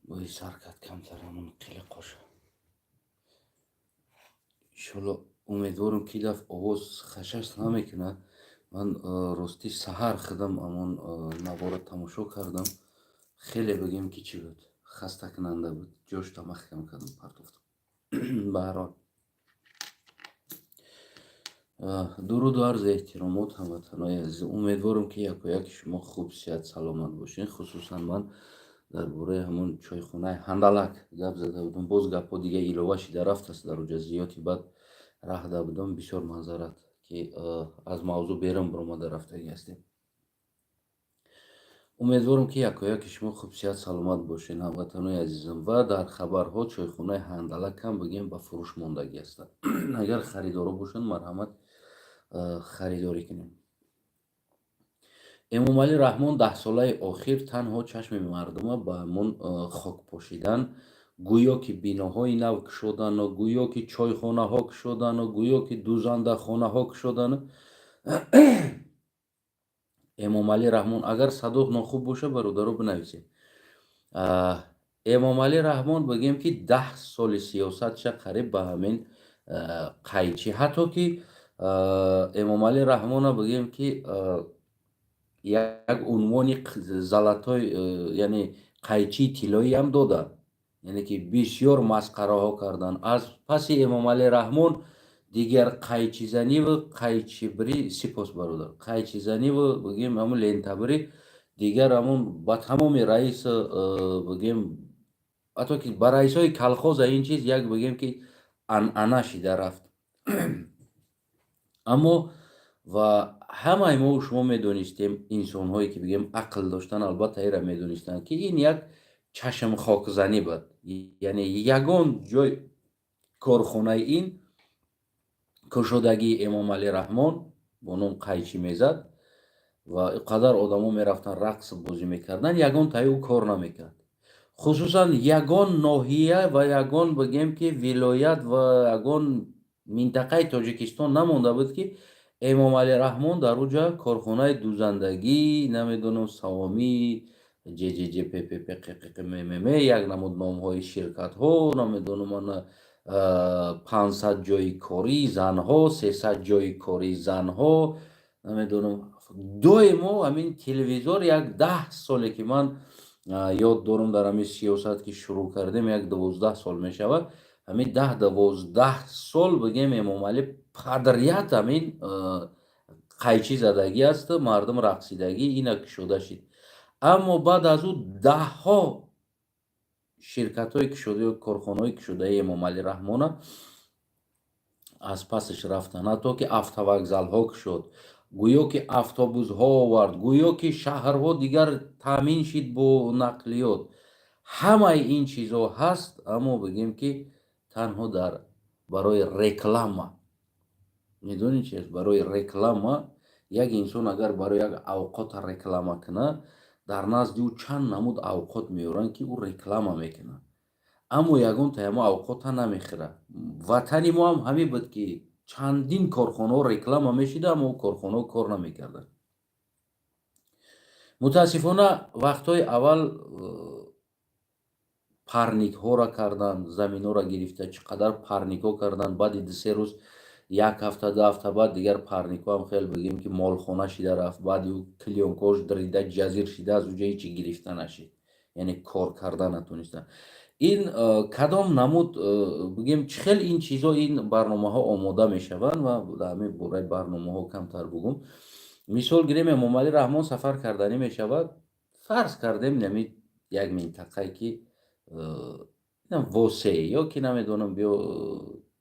Бӯи сар кард камтар ҳамон қилиқоша. Иншолло, умедворам, ки дафъ овоз хашаш намекунад. Ман ростӣ саҳар худам ҳамон наворро тамошо кардам. Хеле, бигем ки, чӣ буд, хастакунанда буд. Ҷошта маҳкам кардам, партофтам. Баҳарҳол, дуруду арзи эҳтиромот, ҳамватанои азиз. Умедворам, ки якояки шумо хуб, сиҳат, саломат бошед. Хусусан ман дар бораи ҳамон чойхонаи Ҳандалак гап зада будам. Боз гапҳо дига илова шида рафтааст дар оҷа зиёти. Баъд раҳда будам, бисёр маъзарат, ки аз мавзӯъ берун баромада рафтагӣ ҳастем. Умедворам, ки якояки шумо хуб, сиҳат, саломат бошед, ҳамватанои азизам. Ва дар хабарҳо чойхонаи Ҳандалак ҳам, бигем, ба фурӯш мондагӣ ҳастанд. Агар харидоро бошанд, марҳамат, харидорӣ кунем. Эмомалӣ Раҳмон 10 солаи охир танҳо чашми мардума ба ҳамон хок пошидан, гӯё ки биноҳои нав кушодану, гӯё ки чойхонаҳо кушодану, гӯё ки дузандахонаҳо кушодану. Эмомалӣ Раҳмон, агар садо нохуб боша, бародаро, бинависед. Эмомалӣ Раҳмон, бигем ки, 10 соли сиёсатша қариб ба ҳамин қайчи. Ҳатто ки Эмомалӣ Раҳмона, бигем ки, як унвони золотой, яъне қайчии тиллоиам доданд, яъне ки бисёр масқараҳо карданд. Аз паси Эмомалӣ Раҳмон дигар қайчизаниву қайчибирӣ, сипос, бародар, қайчизаниву, бигем, ҳамун лентабирӣ, дигар ҳамун ба тамоми раис, бигем, ҳатто ки ба раисҳои колхоза ин чиз як, бигем ки, анъана шида рафт. Аммо ва ҳамаи мо шумо медонистем, инсонҳое ки, бигем, ақл доштанд, албатта, инро медонистанд, ки ин як чашмхокзанӣ буд. Яъне ягон ҷой корхонаи ин кушодагии Эмомалӣ Раҳмон бо ном қайчӣ мезад ва қадар одамо мерафтанд, рақс бозӣ мекарданд, ягон таи ӯ кор намекард. Хусусан ягон ноҳия ва ягон, бигем ки, вилоят ва ягон минтақаи Тоҷикистон намонда буд, ки Эмомалӣ Раҳмон дар уҷа корхонаи дузандагӣ, намедонам, савомӣ, ҷҷпппққммм, як намуд номҳои ширкатҳо, намедонам, ана 500 ҷои кории занҳо, 300 ҷои кории занҳо, намедонам, доимо ҳамин телевизор. Як 10 соле ки ман ёд дорам, дар ҳамин сиёсат ки шурӯъ кардем, як 12 сол мешавад. Ҳамин 10-12 сол, бигем, Эмомалӣ подряд ҳамин қайчӣ задагӣ аст, мардум рақсидагӣ, ина кушода шид. Аммо баъд аз ӯ даҳҳо ширкатҳои кушода ё корхонаҳои кушодаи Эмомалӣ Раҳмона аз пасаш рафтанд. Ҳатто ки автовокзалҳо кушод, гӯё ки автобусҳо овард, гӯё ки шаҳрҳо дигар таъмин шид бо нақлиёт. Ҳамаи ин чизҳо ҳаст, аммо, бигем ки, танҳо дар барои реклама. Медонед чи аст барои реклама? Як инсон агар барои як авқота реклама кунад, дар назди ӯ чанд намуд авқот меоранд, ки ӯ реклама мекунад, аммо ягон таямо авқота намехӯрад. Ватани мо ҳам ҳамин буд, ки чандин корхонаҳо реклама мешида, аммо корхонаҳо кор намекарданд, мутаассифона. Вақтҳои аввал парникҳоро карданд, заминҳоро гирифта, чӣ қадар парникҳо карданд. Баъди 2-3 рӯз, як ҳафта, 2 ҳафта баъд дигар парникҳо ҳам хел, бигем ки, молхона шида рафт. Баъди ӯ клёнкаош дрида, ҷазир шида, аз уҷа ҳечи гирифта нашид, яъне кор карда натонистанд. Ин кадом намуд, бигем, чӣ хел ин чизҳо, ин барномаҳо омода мешаванд? Ва дар ҳамин бораи барномаҳо камтар бугум. Мисол гирем, Эмомалӣ Раҳмон сафар карданӣ мешавад, фарз кардем, нами як минтақае ки Восе ё ки, намедонам, биё,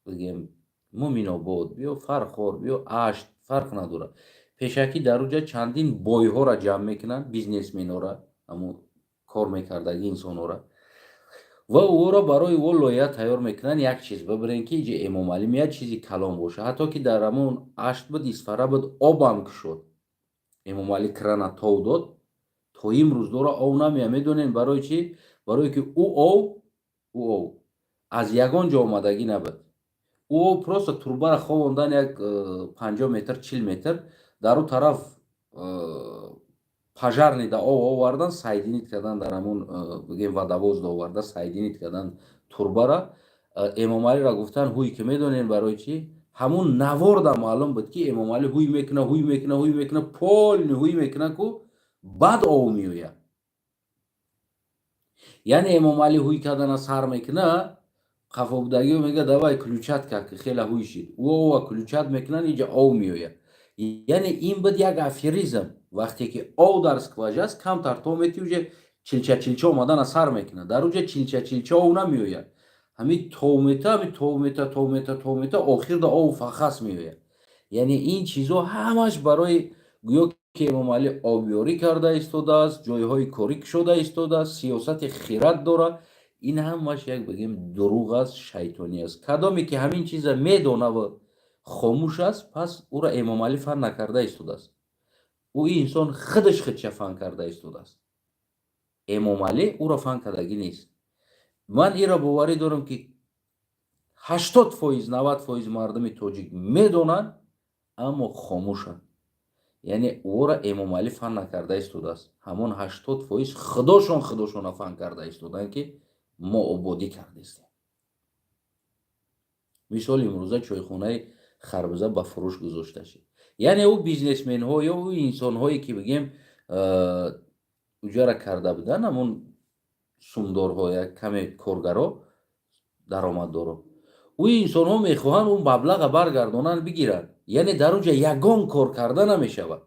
бигем, Муминобод, биё Фархор, биё Ашт, фарқ надорад. Пешакӣ дар уҷа чандин бойҳоро ҷамъ мекунанд, бизнесменора, ҳамун кор мекардаги инсонҳоро, ва ӯро барои ӯ лоиҳа тайёр мекунанд. Як чиз бибирем, ки иҷа Эмомалӣ меяд, чизи калон боша. Ҳатто ки дар ҳамон Ашт буд, Исфара буд, обам кушод Эмомалӣ, крана тов дод, то имрӯз дора ов намеяд. Медонем барои чӣ? Барое ки ӯ ов аз ягон ҷо омадагӣ набуд. Ӯ ов просто турбаро ховондан як 50 метр, 40 метр дар ӯ тараф. Пожарный да об овардан, соединить кардан, дар ҳамун бигем, водовоз да оварда, соединить кардан турбара. Эмомалиро гуфтан, ҳуй ки, медонем барои чӣ. Ҳамун наворда маълум буд, ки Эмомалӣ ҳуй мекуна, ҳуй мекуна, ҳуй мекуна, полный ҳуй мекуна ку, баъд ов меояд. Яъне Эмомалӣ ҳуй кардана сар мекуна, қафобудагио мега: «Давай включать ка, ки хела ҳуй шид». Ӯ ова включать мекунанд, инҷа ов меояд. Яъне ин буд як аферизм. Вақте ки ов дар скважина аст, камтар то мети, уже чилча чилча омадана сар мекунад. Дар уҷа чилча чилча ов намеояд, ҳами тов мета, ҳами тов мета, тов мета, тов мета, охирда ов фахас меояд. Яъне ин чизҳо ҳамаш барои гӯё ки Эмомалӣ обёрӣ карда истодааст, ҷойҳои корӣ кушода истодааст, сиёсати хират дорад, ин ҳамаш як, бигем, дурӯғ аст, шайтонӣ аст. Кадоме ки ҳамин чиза медонаву хомӯш аст, пас ӯро Эмомалӣ фан накарда истодааст, ӯ инсон худаш худша фан карда истодааст, Эмомалӣ ӯро фан кардагӣ нест. Ман инро боварӣ дорам, ки 80%, 90% мардуми тоҷик медонанд, аммо хомӯшанд. Яъне ӯро Эмомалӣ фан накарда истодааст, ҳамон 80% худошон худошона фан карда истоданд, ки мо ободӣ кардестем. Мисол, имрӯза чойхонаи харбуза ба фурӯш гузошта шид. Яъне ӯ бизнесменҳо ё ӯ инсонҳое ки, бигем, уҷара карда буданд, ҳамон сумдорҳо, як каме коргаро, даромаддоро, ӯ инсонҳо мехоҳанд ӯ маблаға баргардонанд, бигиранд. Яъне дар уҷа ягон кор карда намешавад,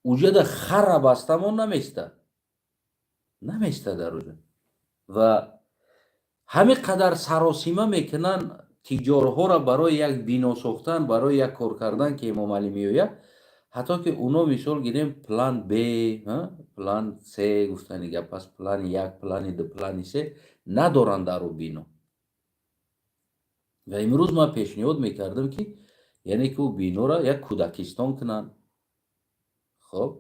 уҷада хара бастамон наместа, наместа дар уҷа. Ва ҳамин қадар саросима мекунанд тиҷорҳоро барои як бино сохтан, барои як кор кардан, ки Эмомалӣ меояд. Ҳатто ки уно, мисол гирем, план Б, план С гуфтани гап аст, плани як, плани ду, плани се надоранд дар ӯ бино. Ва имрӯз ман пешниҳод мекардам, ки яъне ки ӯ бинора як кӯдакистон кунанд. Хоб,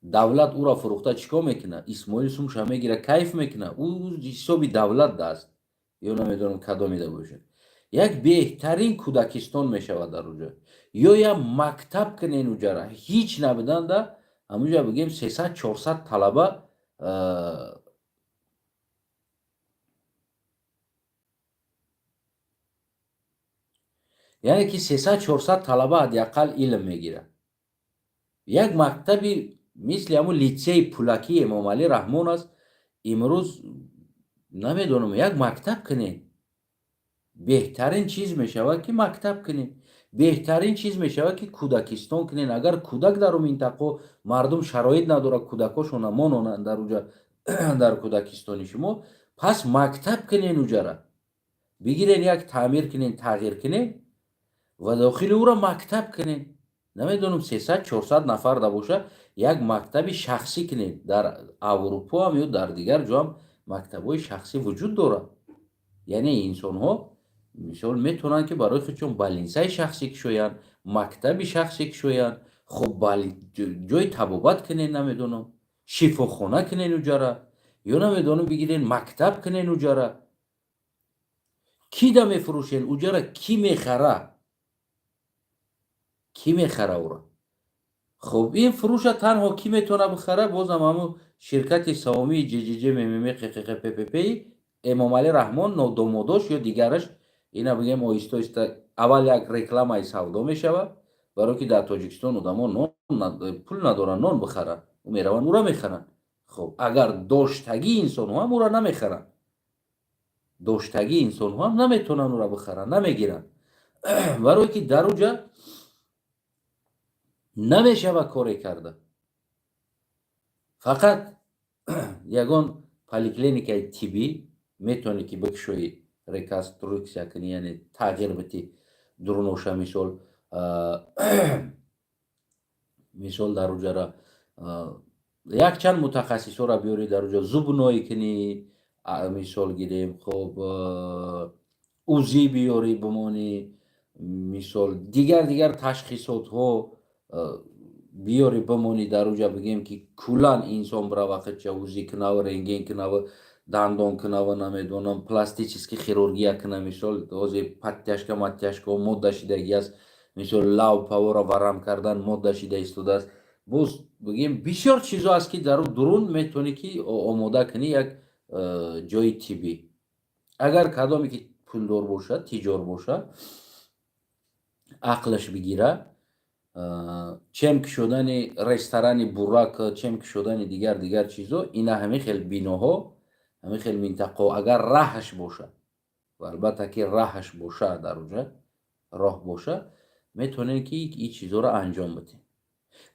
давлат ӯро фурӯхта чӣ кор мекунад? Исмоил сумша мегира, кайф мекунад, ӯ ҳисоби давлат даст ё намедонам кадомида бошад. Як беҳтарин кӯдакистон мешавад дар уҷа ё як мактаб кунен уҷара. Ҳеҷ набуданда, ҳамуҷа, бигем, 300, 400 талаба. Яъне ки 300, 400 талаба ҳадди ақал илм мегирад. Як мактаби мисли ҳамун литсеи пулакии Эмомалӣ Раҳмон аст имрӯз, намедонам, як мактаб кунед, беҳтарин чиз мешавад, ки мактаб кунед, беҳтарин чиз мешавад, ки кӯдакистон кунед. Агар кӯдак дар минтақо мардум шароит надорад, кӯдакошона мононанд дар уҷа, дар кӯдакистони шумо, пас мактаб кунен, уҷара бигирен, як таъмир кунен, тағйир кунен ва дохили ӯро мактаб кунен. Намедонам, 300, 400 нафар да боша, як мактаби шахсӣ кунед. Дар Аврупоам ё дар дигар ҷоам мактабҳои шахсӣ вуҷуд дорад. Яъне инсонҳо, мисол, метавонанд, ки барои худшон больница и шахсӣ кушоянд, мактаби шахсӣ кушоянд. Хуб, ҷои табобат кунен, намедонам, шифохона кунен уҷара ё, намедонам, бигирен, мактаб кунен уҷара. Ки да мефурӯшен уҷара? Кӣ мехара? Кӣ мехара ӯро? Хуб, ин фурӯша танҳо кӣ метавона бихара? Бозам ҳамун ширкати саҳомии ҷҷҷ ммм қққ ппп Эмомалӣ Раҳмон, нодомодош ё дигараш. Ина, бигем, оҳиста оҳиста аввал як рекламаи савдо мешавад, барое ки дар Тоҷикистон одамо пул надоранд нон бихаранд, мераванд, ӯра мехаранд. Хуб, агар доштагии инсонҳо ҳам ӯра намехаранд, доштагии инсонҳо ҳам наметавонанд ӯра бихаранд, намегиранд, барое ки дар уҷа намешавад коре карда. Фақат ягон поликлиникаи тиббӣ метавонӣ ки бикушоӣ, реконструксия кунӣ, яъне тағйир битӣ дуруноша. Мисол, дар уҷара якчанд мутахассисҳоро биёрӣ, дар уҷа зубной кунӣ, мисол гирем, хоб, УЗИ биёрӣ бимонӣ, мисол, дигар дигар ташхисотҳо биёрӣ бимонӣ дар уҷа. Бигем, ки куллан инсон бирава, худша УЗИ кунаву, рентген кунаву, дандон кунаву, намедонам, пластический хирургия куна. Мисол, ҳозир подтяжка, маттяжка мода шидагӣ аст, мисол, лав павора варам кардан мода шида истодааст. Боз бигем, бисёр чизо аст, ки дар дурун метавонӣ, ки омода кунӣ як ҷои тиббӣ. Агар кадоме ки пулдор бошад, тиҷор бошад, ақлаш бигира, чем кушодани ресторани Бурак, чем кушодани дигар дигар чизо, ина ҳамин хел биноҳо, ҳамин хел минтақаҳо, агар раҳаш бошад, ва албатта ки раҳаш бошад, дар уҷа роҳ бошад, метавонем, ки ин чизоро анҷом бидем.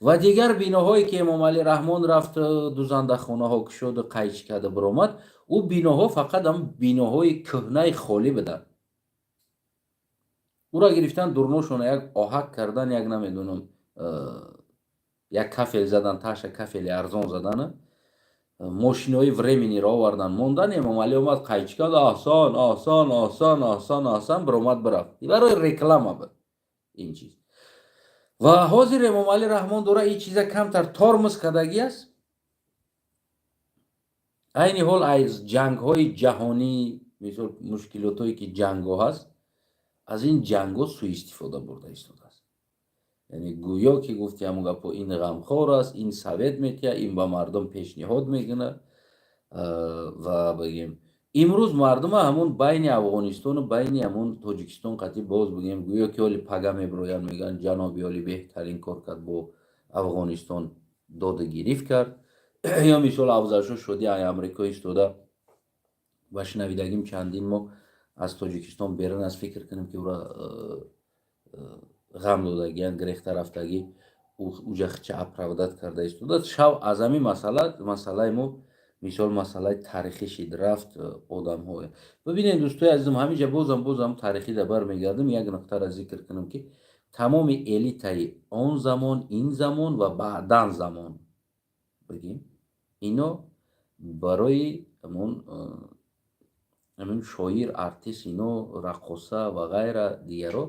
Ва дигар биноҳое, ки Эмомалӣ Раҳмон рафт, дузандахонаҳо кушоду қайчи карда биромад, ӯ биноҳо фақат ҳам биноҳои кӯҳнаи холӣ буданд. Ӯра гирифтан, дурношона як оҳак кардан, як намедонам, як кафел задан, таша кафели арзон задана, мошинои временный ро овардан, мондан. Эмомалӣ омад, қайчи кард, оҳсон, оҳсон, оҳсон, оҳсон, оҳсон, биромад, бирафт. Барои реклама буд ин чиз. Ва ҳозир Эмомалӣ Раҳмон дора ин чиза камтар тормоз кардагӣ аст. Айни ҳол аз ҷангҳои ҷаҳонӣ, мисол, мушкилотое ки ҷангҳо ҳаст, аз ин ҷангҳо суистифода бурда истодааст. Яъне гӯё ки гуфти ҳамон гапо, ин ғамхор аст, ин совет метиҳад, ин ба мардум пешниҳод мекунад. Ва бигем, имрӯз мардума ҳамун байни Афғонистону байни ҳамун Тоҷикистон қатъи боз, бигем, гӯё ки оли пага мебироянд, мегӯянд, ҷаноби оли беҳтарин кор кард, бо Афғонистон доду гирифт кард. Ё мисол, Афзалшо Шодӣ ай Амрико истода ва шунавидагим, чандин моҳ аз Тоҷикистон берун аст. Фикр кунем, ки ӯра ғам додагиянд, гирехта рафтагӣ, уҷа хича оправдать карда истода. Шав аз ҳамин масъала, масъалаи мо, мисол, масъалаи таърихӣ шид, рафт одамҳо. Бибинед, дӯстои азизам, ҳаминҷа бозам таърихида бармегардам, як нуқтаро зикр кунам, ки тамоми элитаи он замон, ин замон ва баъдан замон, бигем, ино барои ҳамин шоир, артист, ино раққоса ва ғайра, дигаро,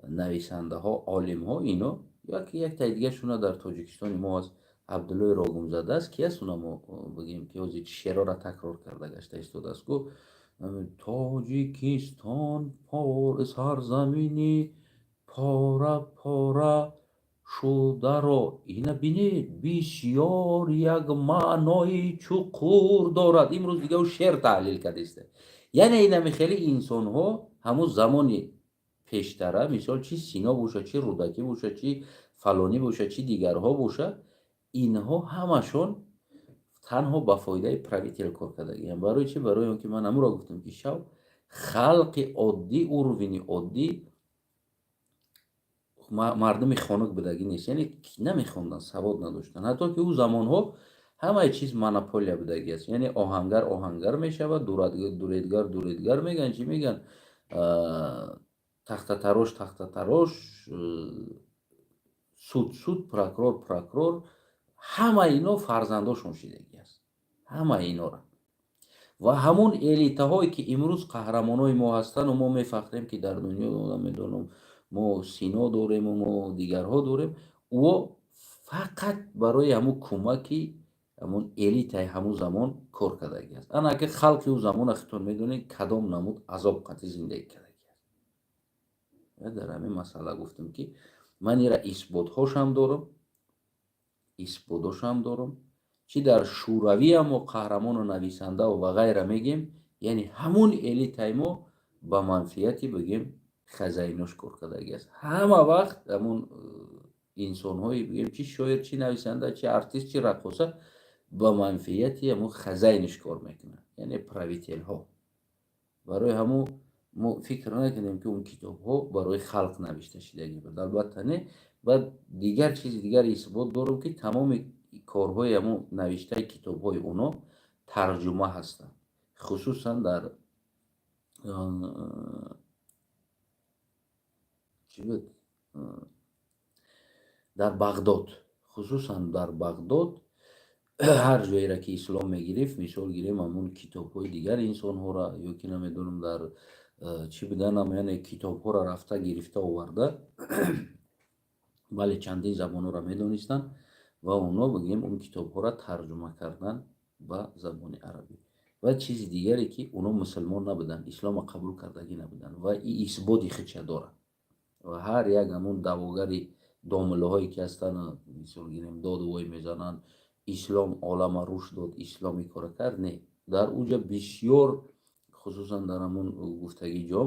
нависандаҳо, олимҳо, ино яктаи дигаршуна дар Тоҷикистони мо аст, Абдуллои Рогумзада аст. Ки аст унамо, бигем, ки ҳозир шеърора такрор карда гашта истодааст, гу Тоҷикистон сарзамини пора пора шударо ина бинед, бисёр як маънои чуқур дорад. Имрӯз дига ӯ шеър таҳлил кардааст. Яъне инами хеле инсонҳо ҳамун замони пештара, мисол, чи Сино бошад, чи Рӯдакӣ бошад, чи фалонӣ бошад, чи дигарҳо бошад, инҳо ҳамашон танҳо ба фоидаи правитель кор кардагианд. Барои чи? Барои он ки ман ҳамуро гуфтам, ки шав халқи оддӣ, уровень и оддӣ, мардуми хонук будагӣ нест, яъне намехонданд, савод надоштанд. Ҳатто ки ӯ замонҳо ҳамаи чиз монополия будагӣ аст, яъне оҳангар оҳангар мешавад, дуредгар дуредгар мегӯянд, чӣ мегӯянд, тахтатарош тахтатарош, суд суд, прокурор прокурор, ҳама ино фарзандошон шидагӣ аст, ҳама инора. Ва ҳамун элитаҳое, ки имрӯз қаҳрамонои мо ҳастанду мо мефахрем, ки дар дунё, намедонам, мо Сино дорему мо дигарҳо дорем, ӯо фақат барои ҳамун кӯмаки ҳамун элитаи ҳамун замон кор кардагӣ аст. Ана ки халқи ӯ замона худтон медонед, кадом намуд азоб қатъи зиндагӣ кардагӣ аст. Дар ҳамин масъала гуфтам, ки ман ира исботҳошам дорам, исботошам дорам. Чӣ дар Шӯравиам мо қаҳрамону нависандаву ва ғайра мегем, яъне ҳамун элитаи мо ба манфиати, бигем, хазайнош кор кардагӣ аст. Ҳама вақт ҳамун инсонҳои, бигем, чи шоир, чи нависанда, чи артист, чи раққоса ба манфиати ҳамун хазайниш кор мекунад, яъне правитель ҳо. Барои ҳамун мо фикр накунем, ки он китобҳо барои халқ навишта шидагӣ буд. Албатта, не. Баъд дигар чизи дигар исбот дорам, ки тамоми корҳои ҳамун навиштаи китобҳои оно тарҷума ҳастанд, хусусан дар чӣ буд, дар Бағдод, хусусан дар Бағдод. Ҳар ҷоеро ки ислом мегирифт, мисол гирем, ҳамун китобҳои дигар инсонҳоро ё ки намедонам, дар чӣ буданам, яъне китобҳоро рафта гирифта оварда, бале, чандин забонҳоро медонистанд ва онҳо, бигем, он китобҳоро тарҷума кардан ба забони арабӣ. Ва чизи дигаре, ки онҳо мусулмон набуданд, ислома қабул кардагӣ набуданд, ва и исботи худша дорад. Ва ҳар як ҳамун даъвогари Домуллоҳое ки ҳастанд, мисол гирем, доду вой мезананд: «Ислом олама рушд дод, ислом ин кора кард». Не, дар уҷа бисёр, хусусан дар ҳамон гуфтагӣ ҷо,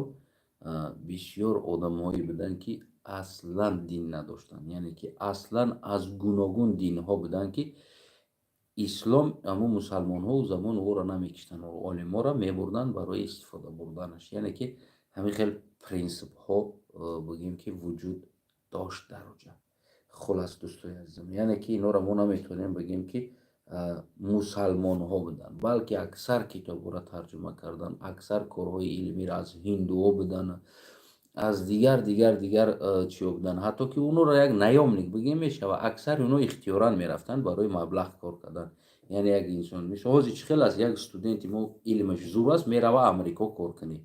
бисёр одамҳое буданд, ки аслан дин надоштанд, яъне ки аслан аз гуногун динҳо буданд, ки ислом, ҳамун мусалмонҳо замон ӯро намекиштанд, олимҳоро мебурданд барои истифода бурданаш. Яъне ки ҳамин хел принсипҳо, бигем, ки вуҷуд дошт дар оҷа. Хулас, дӯстои азизам, яъне ки инҳоро мо наметавонем бигем, ки мусалмонҳо буданд, балки аксар китобҳоро тарҷума кардан, аксар корҳои илмиро аз ҳиндуҳо буданд, аз дигар, дигар, дигар чиё буданд. Ҳатто ки онҳоро як наёмник бигем мешава. Аксари онҳо ихтиёран мерафтанд барои маблағ кор кардан. Яъне як инсон, мисол, ҳозир чӣ хел аст: як студенти мо илмаш зур аст, мерава Амрико кор кунӣ,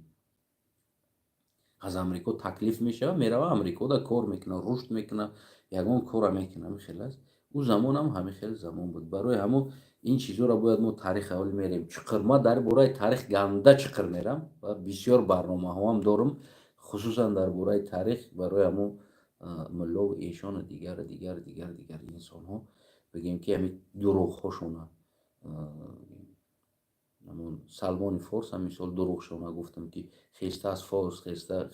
аз Амрико таклиф мешава, мерава Амрикода кор мекунад, рушд мекунад, ягон кора мекунад. Ҳамин хел аст. Ӯ замонам ҳамин хел замон буд. Барои ҳамон ин чизҳоро бояд мо таърих аввал мерем чуқур. Ман дар бораи таърих ганда чуқур мерам ва бисёр барномаҳоам дорам, хусусан дар бораи таърих. Барои ҳамон муллову эшону дигару дигар, дигар, дигар инсонҳо, бигем, ки ҳамин дурӯғҳошона, ҳамон Салмони Форс ҳам, мисол, дурӯғшона гуфтам, ки хеста аз Форс хеста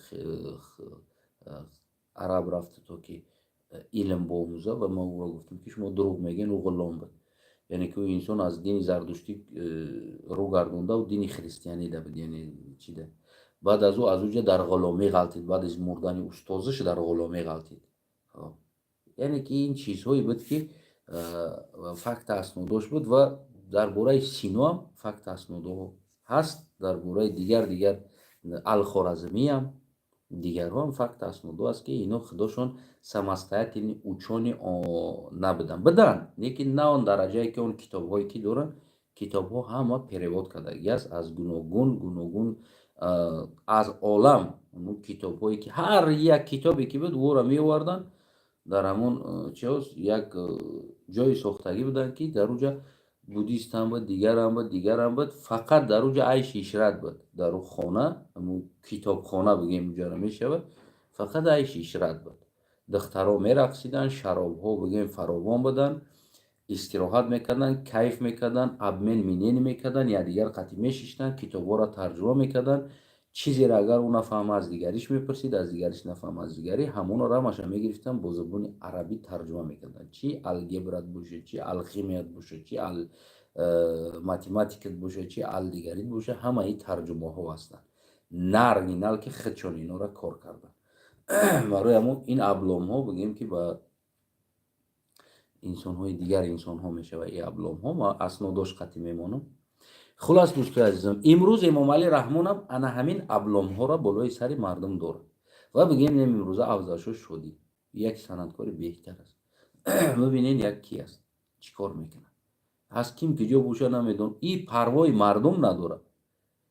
араб рафта, то ки илм боомӯза, ва ма ӯро гуфтам, ки шумо дурӯғ мегӯен, ӯ ғулом буд. Яъне ки ӯ инсон аз дини зардуштӣ рӯ гардондаву дини христианида буд, яъне чида. Баъд аз ӯ аз уҷа дар ғуломӣ ғалтид, баъд аз мурдани устозаш дар ғуломӣ ғалтид. Яъне ки ин чизҳое буд, ки факта аснодош буд. Ва дар бораи Синоам факта аснодоҳо ҳаст, дар бораи дигар, дигар Алхоразмиам, дигарҳоам факт аснодо аст, ки ино худошон самостоятельный учёный набуданд. Буданд, лекин на он дараҷае, ки он китобҳое ки доранд. Китобҳо ҳама перевод кардагӣ аст аз гуногун, гуногун аз олам. Китобҳое ки, ҳар як китобе ки буд, ӯро меоварданд, дар ҳамон чиз як ҷойи сохтагӣ буданд, ки дар уҷа буддистам буд, дигарам буд, дигарам буд. Фақат дар уҷа айши ишрат буд. Дар ӯ хона, китобхона бигем, уҷара мешавад, фақат айши ишрат буд. Духтаро мерақсиданд, шаробҳо, бигем, фаровон буданд, истироҳат мекарданд, кайф мекарданд, обмен мнений мекарданд, якдигар қатъӣ мешиштанд, китобҳоро тарҷума мекарданд. Чизеро агар ӯ нафаҳма, аз дигариш мепурсид, аз дигариш нафаҳма, аз дигарӣ. Ҳамонро рамаша мегирифтанд, бо забони арабӣ тарҷума мекарданд, чи алгебрат бошад, чи алхимият бошад, чи математикат бошад, чи алдигарит бошад, ҳамаи тарҷумаҳо ҳастанд на оригинал, ки худшон инора кор карданд. Барои ҳамон ин абломҳо, бигем, ки ба инсонҳои дигар инсонҳо мешавад. И абломҳо ма аснодош қатъӣ мемонам. Хулас, дӯстои азизам, имрӯз Эмомалӣ Раҳмонам ана ҳамин абломҳоро болои сари мардум дорад. Ва бигем, имрӯза Афзалшо Шодӣ як санъаткори беҳтар аст. Бибинед, як ки аст, чӣ кор мекунад, аз ким киҷо боша, намедон. И парвои мардум надорад.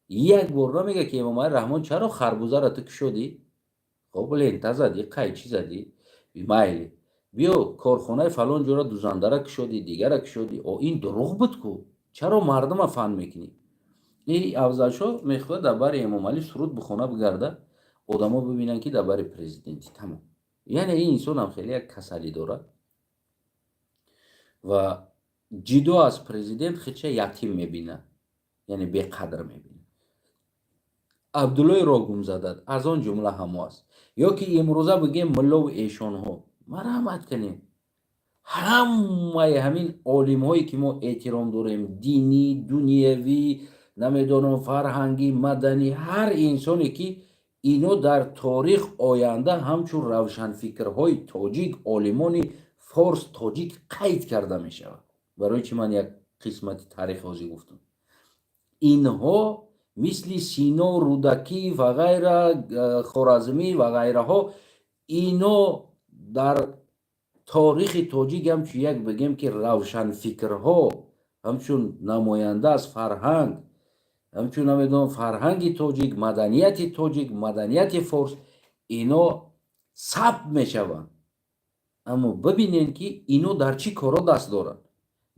Як бор намега, ки Эмомалӣ Раҳмон, чаро харбузаро ту кушодӣ? Хоб, лента задӣ, қайчи задӣ, майли, биё, корхонаи фалон ҷора дузандара кушодӣ, дигара кушодӣ. О, ин дурӯғ буд ку, чаро мардума фан мекунӣ? И Афзалшо мехоҳад дар бари Эмомалӣ суруд бихона, бигарда, одамо бибинанд, ки дар бари президенти тамом. Яъне ин инсонам хеле як касалӣ дорад ва ҷидо аз президент хича ятим мебинад, яъне беқадр мебинад. Абдуллои Рогумзадад аз он ҷумла ҳамо аст. Ё ки имрӯза, бигем, муллову эшонҳо, марҳамат кунем, ҳамаи ҳамин олимҳое, ки мо эҳтиром дорем, динӣ, дунявӣ, намедонам, фарҳангӣ, маданӣ, ҳар инсоне, ки ино дар торих оянда ҳамчун равшанфикрҳои тоҷик, олимони форс, тоҷик қайд карда мешавад. Барои чӣ ман як қисмати таърих ҳозир гуфтам? Инҳо мисли Сино, Рӯдакӣ ва ғайра, Хоразмӣ ва ғайраҳо, ино дар торихи тоҷик ҳамчун як, бигем, ки равшанфикрҳо, ҳамчун намоянда аз фарҳанг, ҳамчун, намедонам, фарҳанги тоҷик, маданияти тоҷик, маданияти форс, ино сабт мешаванд. Аммо бибинем, ки ино дар чӣ корҳо даст доранд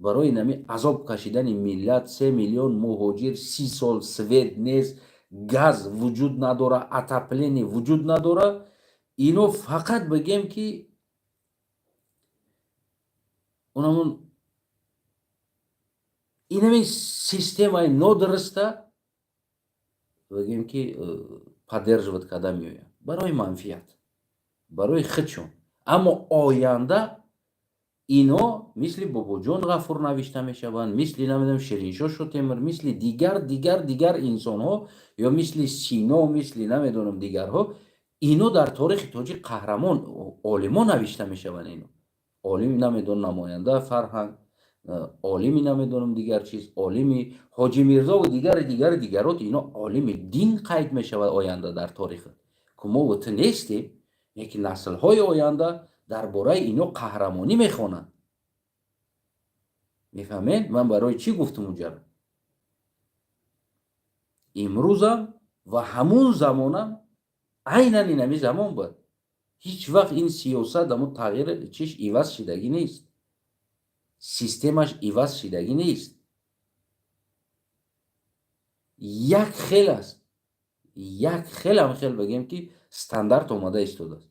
барои нами азоб кашидани миллат: 3 миллион муҳоҷир, 30 сол свет нест, газ вуҷуд надора, отопление вуҷуд надора. Ино фақат, бигем, ки Унамун инами системаи нодуруста, бигем ки, поддерживать карда меоянд барои манфиат, барои худшон. Аммо оянда ино мисли Бобоҷон Ғафур навишта мешаванд, мисли, намедонам, Шириншоҳ Шотемир, мисли дигар, дигар, дигар инсонҳо ё мисли Сино, мисли, намедонам, дигарҳо. Ино дар торихи тоҷик қаҳрамон, олимо навишта мешаванд. Ино олим, намедонам, намоянда фарҳанг, олими, намедонам, дигар чиз, олими Ҳоҷи Мирзову дигари, дигари, дигарот. Ино олими дин қайд мешавад оянда дар торих. Ку мо ту нестем, лекин наслҳои оянда дар бораи ино қаҳрамонӣ мехонанд. Мефаҳмед, ман барои чӣ гуфтум уҷара? Имрӯзам ва ҳамун замонам айнан инами замон буд. Ҳеҷ вақт ин сиёсат амо тағйир чиш иваз шидагӣ нест, системаш иваз шидагӣ нест, як хел аст, як хелам хел, бигем ки, стандарт омада истодааст.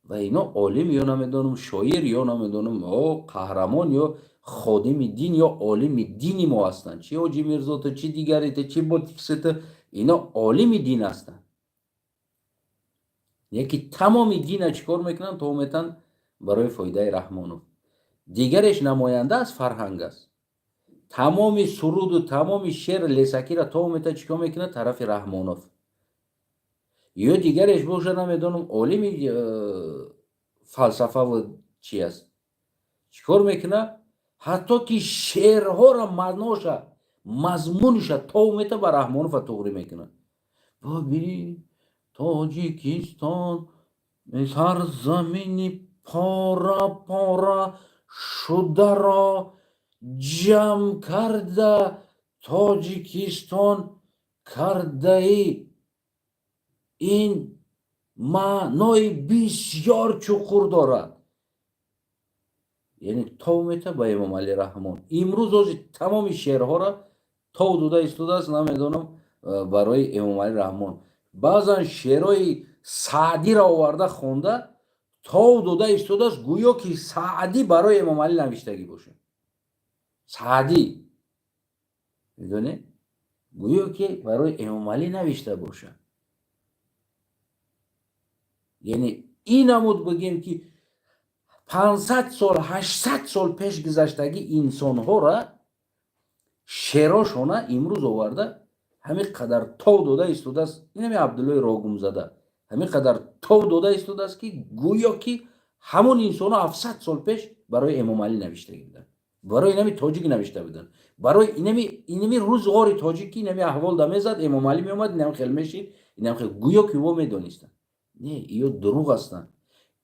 Ва ино олим ё, намедонам, шоир ё, намедонам, о қаҳрамон ё ходими дин ё олими дини мо ҳастанд. Чи Ҳоҷи Мирзото, чи дигарите, чи ботиксите, ино олими дин ҳастанд. Яки тамоми дина чӣ кор мекунанд? То метан барои фоидаи Раҳмонов. Дигареш намоянда аз фарҳанг аст. Тамоми суруду тамоми шеър лесакира то мета чӣ кор мекунад? Тарафи Раҳмонов. Ё дигареш боша, намедонам, олими фалсафаву чи аст, чӣ кор мекунад? Ҳатто ки шеърҳоро, маъноша, мазмуниша то мета ба Раҳмонова туғрӣ мекунад. Бибин, Тоҷикистон сарзамини пора пора шударо ҷамъ карда, Тоҷикистон кардаи, ин маънои бисёр чуқур дорад. Яъне тов мета ба Эмомалӣ Раҳмон. Имрӯз ози тамоми шеърҳоро тов дода истодааст, намедонам, барои Эмомалӣ Раҳмон. Баъзан шеърҳои Саъдиро оварда хонда, тов дода истодааст, гӯё ки Саъдӣ барои Эмомалӣ навиштагӣ бошад. Саъдӣ, медонед, гӯё ки барои Эмомалӣ навишта бошад. Яъне ин намуд, бигем ки, 500 сол, 800 сол пеш гузаштагӣ инсонҳоро шеърошона имрӯз оварда, ҳамин қадар тов дода истодааст. Инами Абдуллои Рогумзада ҳамин қадар тов дода истодааст, ки гӯё ки ҳамон инсонҳо 700 сол пеш барои Эмомалӣ навиштагӣ буданд, барои инами тоҷик навишта буданд, барои инами рӯзғори тоҷик, ки инами аҳвол да мезад, Эмомалӣ меомад, инам хел мешид, инам хел, гӯё ки во медонистанд. Не, иё дурӯғ ҳастанд.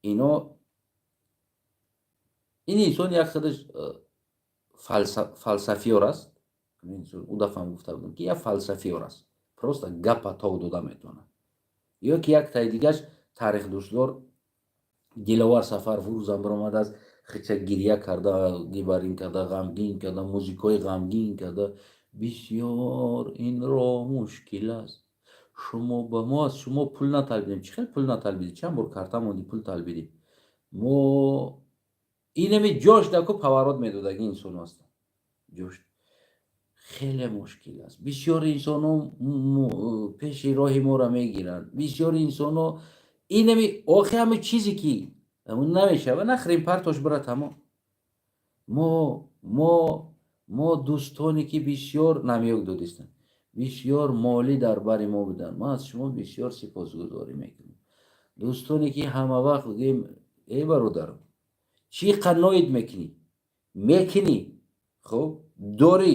Ино ин инсон як худаш фалсафиёр аст. Ӯ дафъам гуфта будам, ки як фалсафиёр аст, просто гапа тов дода метавонад. Ё ки як таи дигаш тарихдӯстдор Диловар Сафаров рӯзам баромадааст, хича гирья карда, гибарин карда, ғамгин карда, музикои ғамгин карда. Бисёр инро мушкил аст. Шумо ба мо, аз шумо пул наталбидем. Чӣ хел пул наталбидӣ? Чанд бор карта монди, пул талбидӣ? Мо инами ҷош даку поворот медодаги инсону ҳастанд. Ҷош хеле мушкил аст. Бисёри инсонҳо пеши роҳи моро мегиранд. Бисёри инсонҳо инами охи ҳами чизе ки намешава, нахрем, партош, бира, тамом. Мо дӯстоне ки бисёр намёк додистанд, бисёр молӣ дар бари мо буданд, ман аз шумо бисёр сипосгузорӣ мекунам. Дӯстоне ки ҳама вақт гӯем: «Эй бародарам, чӣ қаноит мекунӣ? Мекунӣ, хуб дорӣ,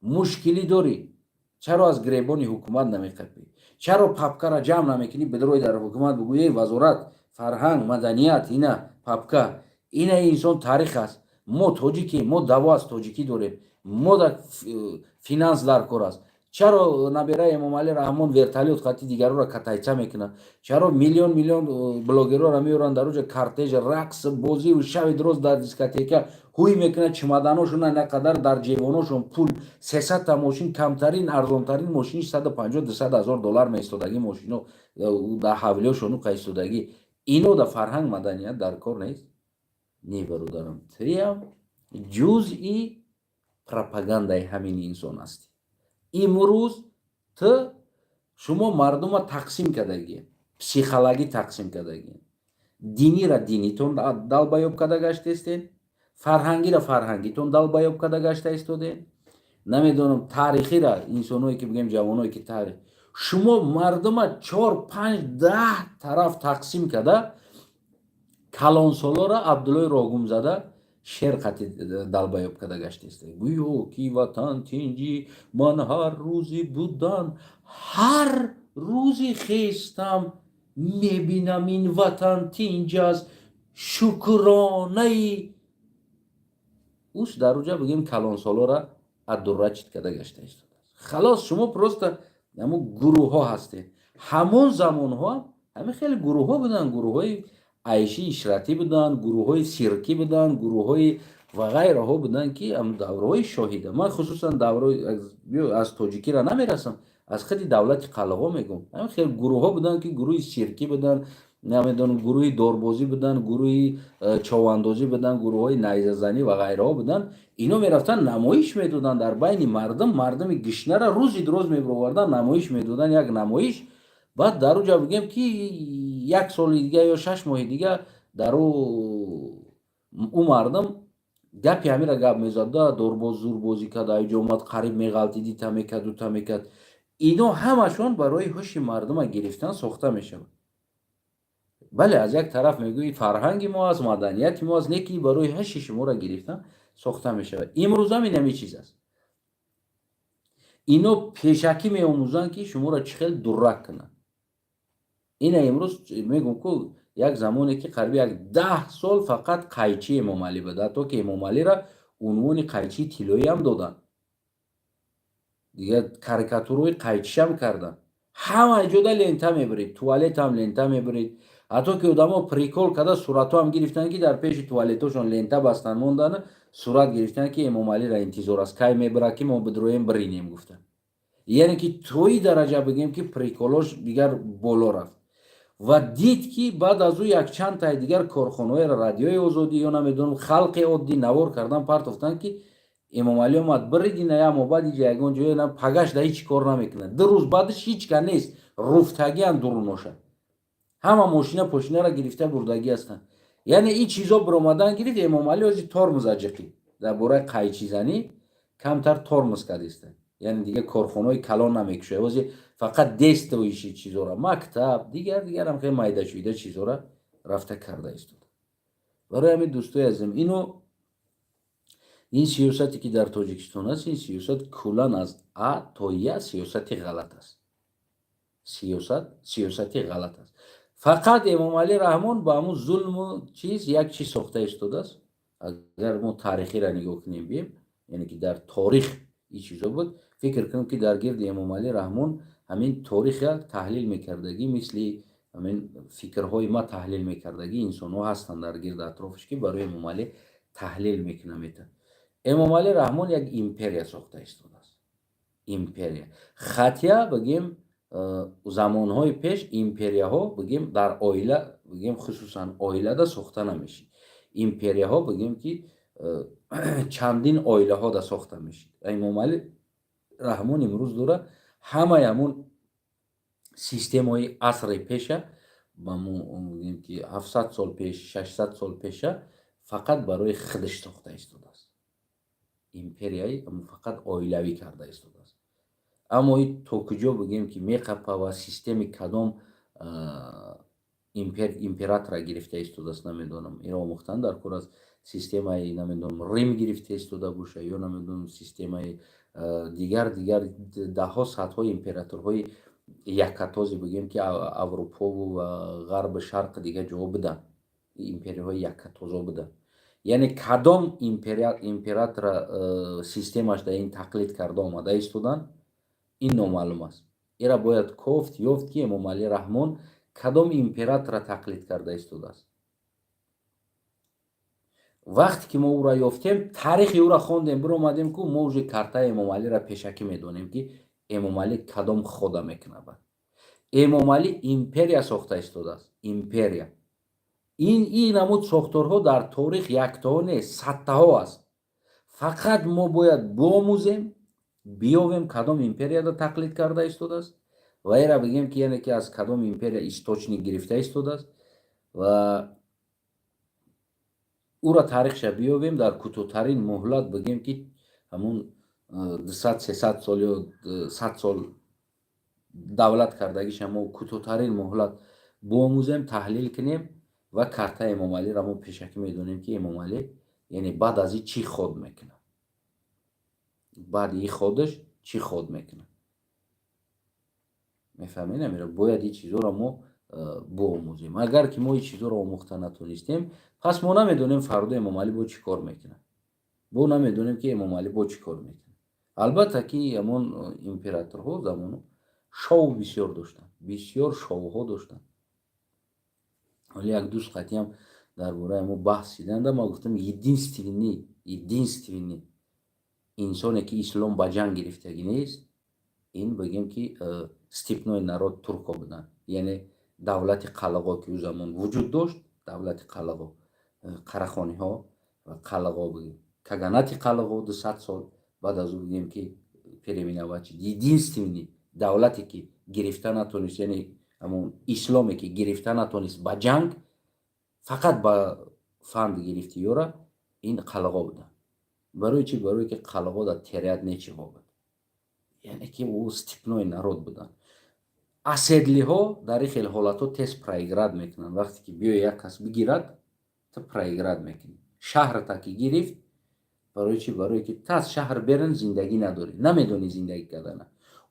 мушкилӣ дорӣ, чаро аз гиребони ҳукумат намеқапӣ? Чаро папкара ҷамъ намекунӣ, бидрои дар ҳукумат бигӯӣ: эй вазорат фарҳанг, маданият, ина папка, ина инсон таърих аст, мо тоҷикем, мо даво аз тоҷикӣ дорем, мо дар финанс дар кор аст». Чаро набераи Эмомалӣ Раҳмон вертолёт қати дигарора катайца мекунад? Чаро миллион миллион блогерора меоранд, дар оҷа кортеж, рақс, бозиву шави дроз дар дискотека ҳуй мекунад? Чемоданошон на қадар, дар ҷевоношон пул, 300-та мошин, камтарин, арзонтарин мошини 150, 200 ҳазор доллар меистодагӣ мошино дар ҳавлиёшону қаистодагӣ. Ино да фарҳанг, маданият дар кор нест. Не, бародарам, туям ҷузъи пропагандаи ҳамин инсон ҳастӣ. Имрӯз ту, шумо мардума тақсим кардагӣ, психологӣ тақсим кардагӣ. Динира динитон долбоёб карда гаштестен, фарҳангира фарҳангитон долбоёб карда гашта истодем, намедонам, таърихира инсоное ки, бигем, ҷавоное ки таърих, шумо мардума чор, панҷ, 10 тараф тақсим карда, калонсолора Абдуллои Рогумзада шер қати долбоёб карда гаштест. Гӯё ки ватан тинҷӣ, ман ҳар рӯзи будан, ҳар рӯзи хестам, мебинам, ин ватан тинҷ аст, шукронаи ӯш. Дар уҷа, бигем, калонсолора одурачить карда гашта истодааст. Халос, шумо просто ҳамун гурӯҳҳо ҳастед. Ҳамон замонҳо ҳамин хеле гурӯҳҳо буданд: гурӯҳҳои айши ишратӣ буданд, гурӯҳҳои сиркӣ буданд, гурӯҳҳои ва ғайраҳо буданд, ки давраҳои шоҳида. Ман хусусан давраи аз тоҷикиро намерасам, аз худи давлати қалғо мегӯм. Ҳамин хеле гурӯҳҳо буданд, ки гурӯҳи сиркӣ буданд, намедонам, гурӯҳи дорбозӣ буданд, гурӯҳи човандозӣ буданд, гурӯҳҳои найзазанӣ ва ғайраҳо буданд. Ино мерафтанд, намоиш медоданд дар байни мардум. Мардуми гишнара рӯзи дуроз мебироварданд, намоиш медоданд, як намоиш. Баъд дар уҷа, бигем, ки як соли дига ё 6 моҳи дига дар ӯ мардум гапи ҳамира гап мезад: да дорбоз зурбозӣ кард, аиҷо омад, қариб меғалтиди, та мекард, ута мекард. Ино ҳамашон барои ҳуши мардума гирифтан сохта мешавад. Бале, аз як тараф мегӯӣ, фарҳанги мо аст, маданияти мо аст, не ки барои ҳуши шуморо гирифтан сохта мешавад. Имрӯзам ин ҳамин чиз аст. Ино пешакӣ меомӯзанд, ки шуморо чӣ хел дурак кунанд. Ина имрӯз мегӯм, ку як замоне ки қариби як 10 сол фақат қайчи Эмомалӣ буд, ҳатто ки Эмомалиро унвони қайчии тиллоиам доданд, дигар карикатураҳои қайчишам карданд. Ҳама ҷода лента мебирид, туалетам лента мебирид. Ҳатто ки одамо прикол карда суратҳоам гирифтанд, ки дар пеши туалетошон лента бастанд, мондан, сурат гирифтанд, ки Эмомалиро интизор аст, кай мебирад, ки мо бидроем, биринем, гуфтанд. Яъне ки тои дараҷа, бигем, ки приколош дигар боло рафт. Ва дид, ки баъд аз ӯ якчанд таи дигар корхонаҳои Радиои Озодӣ ё намедонам, халқи оддӣ навор кардан партофтанд, ки Эмомалӣ омад, биридина, ямо баъд иҷа ягон ҷое пагаш да ҳеҷ кор намекунад. 2 рӯз баъдаш ҳеҷ ка нест, руфтагиан дуруноша, ҳама мошина пошинара гирифта бурдагӣ ҳастанд. Яъне ин чизо биромадан гирифт. Эмомалӣ ҳози тормоз аҷиқӣ дар бораи қайчизанӣ камтар тормоз кардиста, яъне дигар корхонаҳои калон намекушояд. Ҳози фақат действующий чизора, мактаб, дигар дигарам хеле майдашӯида чизора рафта карда истода. Барои ҳамин, дӯстои азизам, ино ин сиёсате ки дар Тоҷикистон аст, ин сиёсат куллан аз а то я сиёсати ғалат аст. Сиёсат сиёсати ғалат аст. Фақат Эмомалӣ Раҳмон ба ҳамун зулму чиз як чиз сохта истодааст. Агар мо таърихиро нигоҳ кунем, бием, яъне ки дар торих ин чизо буд. Фикр кунем, ки дар гирди Эмомалӣ Раҳмон ҳамин ториха таҳлил мекардагӣ, мисли ҳамин фикрҳои ма таҳлил мекардагӣ инсонҳо ҳастанд дар гирди атрофаш, ки барои Эмомалӣ таҳлил мекунам мета. Эмомалӣ Раҳмон як империя сохта истодааст, империя. Хотя, бигем, замонҳои пеш империяҳо, бигем, дар оила, бигем, хусусан оилада сохта намешид. Империяҳо, бигем, ки чандин оилаҳода сохта мешид. Эмомалӣ Раҳмон имрӯз дора ҳамаи ҳамун системаҳои асри пеша, ба мо бигем, ки 700 сол пеш, 600 сол пеша, фақат барои худаш сохта истодааст. Империяи фақат оилавӣ карда истодааст. Аммо и то куҷо, бигем, ки меқапа ва системи кадом императора гирифта истодааст, намедонам. Иро омӯхтан дар кор аст. Системаи, намедонам, Рим гирифта истода боша ё, намедонам, системаи дигар дигар даҳҳо, садҳо императорҳои яккатози, бигем, ки Аврупову ва ғарбу шарқ, дигар ҷоҳо буданд, империяҳои яккатозо буданд. Яъне кадом императора системаш дар ин тақлид карда омада истоданд, ин номаълум аст. Ира бояд кофт ёфт, ки Эмомалӣ Раҳмон кадом императора тақлид карда истодааст. Вақте ки мо ӯро ёфтем, таърихи ӯро хондем, биромадем, ку мо уже картаи Эмомалиро пешакӣ медонем, ки Эмомалӣ кадом хода мекунад. Эмомалӣ империя сохта истодааст, империя. Ин намуд сохторҳо дар торих яктаҳо нест, садтаҳо аст. Фақат мо бояд биомӯзем, биёвем, кадом империяда тақлид карда истодааст ва эра бигем, ки яъне ки аз кадом империя источник гирифта истодааст ва ӯра таърихша биёвем, дар кӯтоҳтарин муҳлат, бигем ки ҳамун 200, 300 сол ё 100 сол давлат кардагиша мо кӯтоҳтарин муҳлат биомӯзем, таҳлил кунем ва картаи Эмомалиро мо пешакӣ медонем, ки Эмомалӣ яъне баъд аз ин чӣ ход мекунад, баъди ин ходаш чӣ ход мекунад. Мефаҳмед, амира? Бояд ин чизҳоро мо биомӯзем. Агар ки мо ин чизҳоро омӯхта натонистем, пас мо намедонем, фардо Эмомалӣ бо чӣ кор мекунад, бо намедонем, ки Эмомалӣ бо чӣ кор мекунад. Албатта ки ҳамон императорҳо замону шоу бисёр доштанд, бисёр шоуҳо доштанд. Ҳоле як дӯст қатиам дар бораи мо баҳс шиданда, ма гуфтам: единственный инсоне ки ислом ба ҷанг гирифтагӣ нест, ин бигем ки степной народ турко буданд, яъне давлати қалағо, ки ӯ замон вуҷуд дошт, давлати қалағо, қарахониҳо ва қалағо, бигем каганати қалағо, 200 сол баъд аз ӯ, бигем ки переименовать. Единственный давлате ки гирифта натонист, яъне ҳамон исломе ки гирифта натонист ба ҷанг, фақат ба фанд гирифти ёра, ин қалағо буданд. Барои чӣ? Барое ки қалағо дар терять нечего буд, яъне ки ӯ степной народ буданд. Оседлый ҳо дар ин хел ҳолатҳо тез проиграть мекунанд. Вақте ки биёи як кас бигирад, ту проиграть мекунӣ. Шаҳрта ки гирифт, барои чӣ? Барое ки ту аз шаҳр берун зиндагӣ надорӣ, намедонӣ зиндагӣ кардана.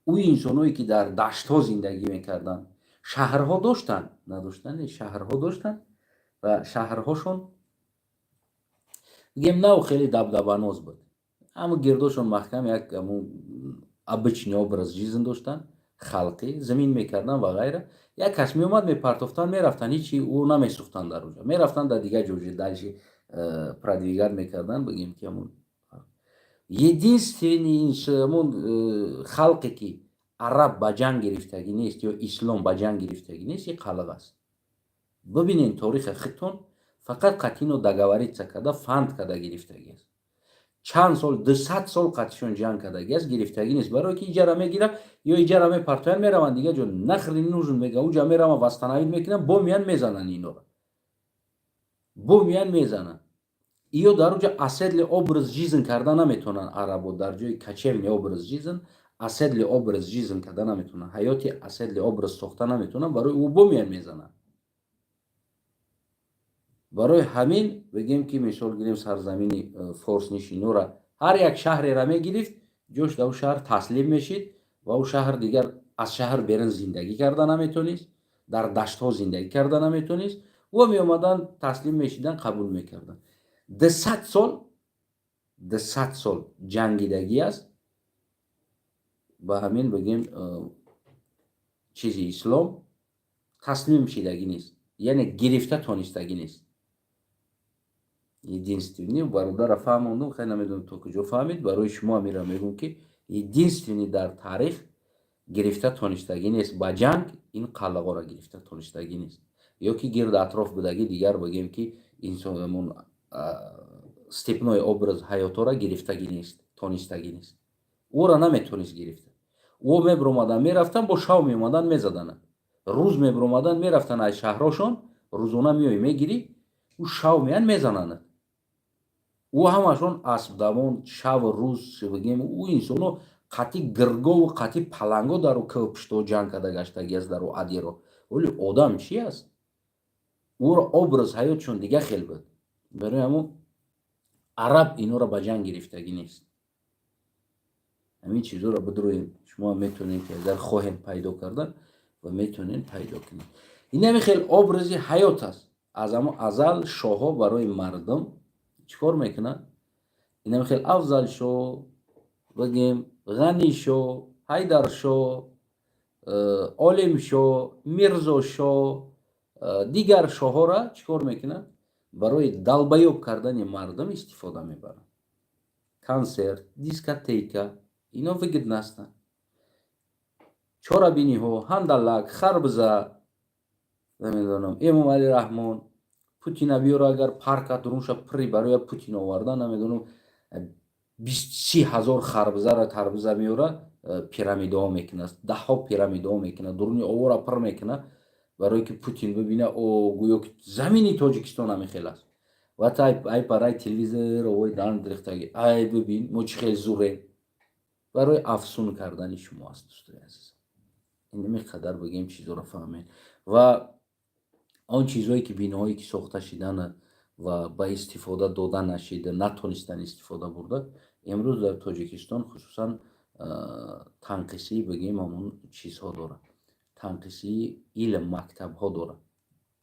Ӯ инсоное ки дар даштҳо зиндагӣ мекарданд, шаҳрҳо доштанд, надоштанд? Шаҳрҳо доштанд ва шаҳрҳошон, бигем, нав хеле дабдабаноз буд, аммо гирдошон маҳкам, як обычный образ жизнь доштанд, халқӣ замин мекарданд ва ғайра. Як кас меомад, мепартофтанд, мерафтанд, ҳичи ӯ намесӯхтанд, дар оҷа мерафтанд, дар дигар ҷо дальше продвигать мекарданд. Бигем ки ҳамун единственный ҳамун халқе ки араб ба ҷанг гирифтагӣ нест ё ислом ба ҷанг гирифтагӣ нест, ин қалағ аст. Бибинед торихи хитон, фақат қатино договориться карда, фанд карда гирифтагӣ аст. Чанд сол, 200 сол қатишон ҷанг кардагӣ аст, гирифтагӣ нест. Барое ки иҷара мегирад ё иҷара мепартоянд, мераванд дигар ҷо, нахрен нужен мега, уҷа мераванд, восстановить мекунанд, бо меян мезананд инора, бо меян мезананд. Иё дар уҷа оседлый образ жизнь карда наметавонанд. Арабо дар ҷои кочевный образ жизнь оседлый образ жизнь карда наметавонанд, ҳаёти оседлый образ сохта наметавонанд. Барои ӯ бо меян мезананд. Барои ҳамин, бигем ки, мисол гирем, сарзамини форснишинора ҳар як шаҳрера мегирифт, ҷош дар ӯ шаҳр таслим мешид ва ӯ шаҳр дигар аз шаҳр берун зиндагӣ карда наметонист, дар даштҳо зиндагӣ карда наметонист. Ӯ меомаданд, таслим мешиданд, қабул мекарданд. 200 сол, 200 сол ҷангидагӣ аст ба ҳамин, бигем, чизи ислом таслим шидагӣ нест, яъне гирифта тонистагӣ нест. Единственный, бародара фаҳмондум, хеле намедонам то куҷо фаҳмид. Барои шумо амира мегӯм, ки единственный дар таърих гирифта тонистагӣ нест ба ҷанг, ин қалағора гирифта тонистагӣ нест ё ки гирд атроф будагӣ дигар, бигем ки инсонмон степной образ ҳаётора гирифтагӣ нест, тонистагӣ нест. Ӯро наметонист гирифта. Ӯ мебиромадан, мерафтан, бо шав меомадан, мезаданад. Рӯз мебиромадан, мерафтан аз шаҳрошон, рӯзона меоӣ, мегирӣ, ӯ шав меян, мезананд. Ӯ ҳамашон аспдавон, шаву рӯз, бигем, ӯ инсоно қатъи гиргову қатъи паланго дар ӯ кӯҳпуштҳо ҷанг карда гаштагӣ аст, дар ӯ адиро. Вале одам чи аст? Ӯро образ ҳаётшон дига хел буд. Барои ҳамун араб инора ба ҷанг гирифтагӣ нест. Ҳамин чизҳоро бидроем, шумо метавонед ки агар хоҳем пайдо кардан ва метавонед пайдо кунед. Ин ҳамин хел образи ҳаёт аст. Аз ҳамон азал шоҳҳо барои мардум чӣ кор мекунанд? Ин ҳамин хел Афзалшоҳ, бигем, Ғанишоҳ, Ҳайдаршоҳ, Олимшоҳ, Мирзошоҳ, дигар шоҳҳоро чӣ кор мекунанд? Барои долбоёб кардани мардум истифода мебаранд. Консерт, дискотека ино выгодно ҳастанд, чорабиниҳо, ҳандалак, харбза, намедонам, Эмомалӣ Раҳмон. Путина биёра, агар парка дурунша пурри барои Путин оварда, намедонам, 20-30 ҳазор харбизара, тарбиза меёра, пирамидаҳо мекунад, даҳҳо пирамидаҳо мекунад, дуруни овора пур мекунад, барое ки Путин бибина, о, гӯё ки замини Тоҷикистон ҳамин хел аст. Ва та ай параи телевизор овои дан рехтаги, ай бибин, мо чӣ хел зурем, барои афсун кардани шумо аст. Дӯстои азиз, ин қадар бигем, чизоро фаҳмед. Ва он чизҳое ки биноҳое ки сохта шидана ва ба истифода дода нашида, натонистан истифода бурда, имрӯз дар Тоҷикистон хусусан танқисии, бигем, ҳамон чизҳо дорад, танқисии илм, мактабҳо дорад,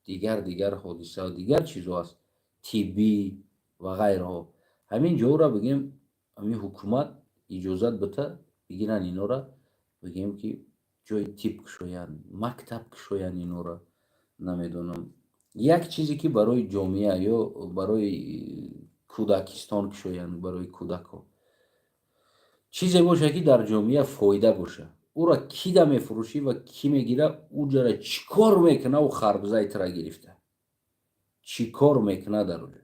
дигар дигар ҳодиса, дигар чизҳо аст, тиббӣ ва ғайраҳо. Ҳамин ҷоро, бигем, ҳамин ҳукумат иҷозат бита, бигиранд инора, бигем, ки ҷои тиб кушоянд, мактаб кушоянд инора, намедонам, як чизе ки барои ҷомеа ё барои кӯдакистон кушоянд, барои кӯдакҳо чизе боша, ки дар ҷомеа фоида боша. Ӯра кида мефурӯшӣ ва кӣ мегира? Ӯ ҷара чӣ кор мекуна? Ӯ харбизаи тира гирифта чӣ кор мекуна дар уҷа?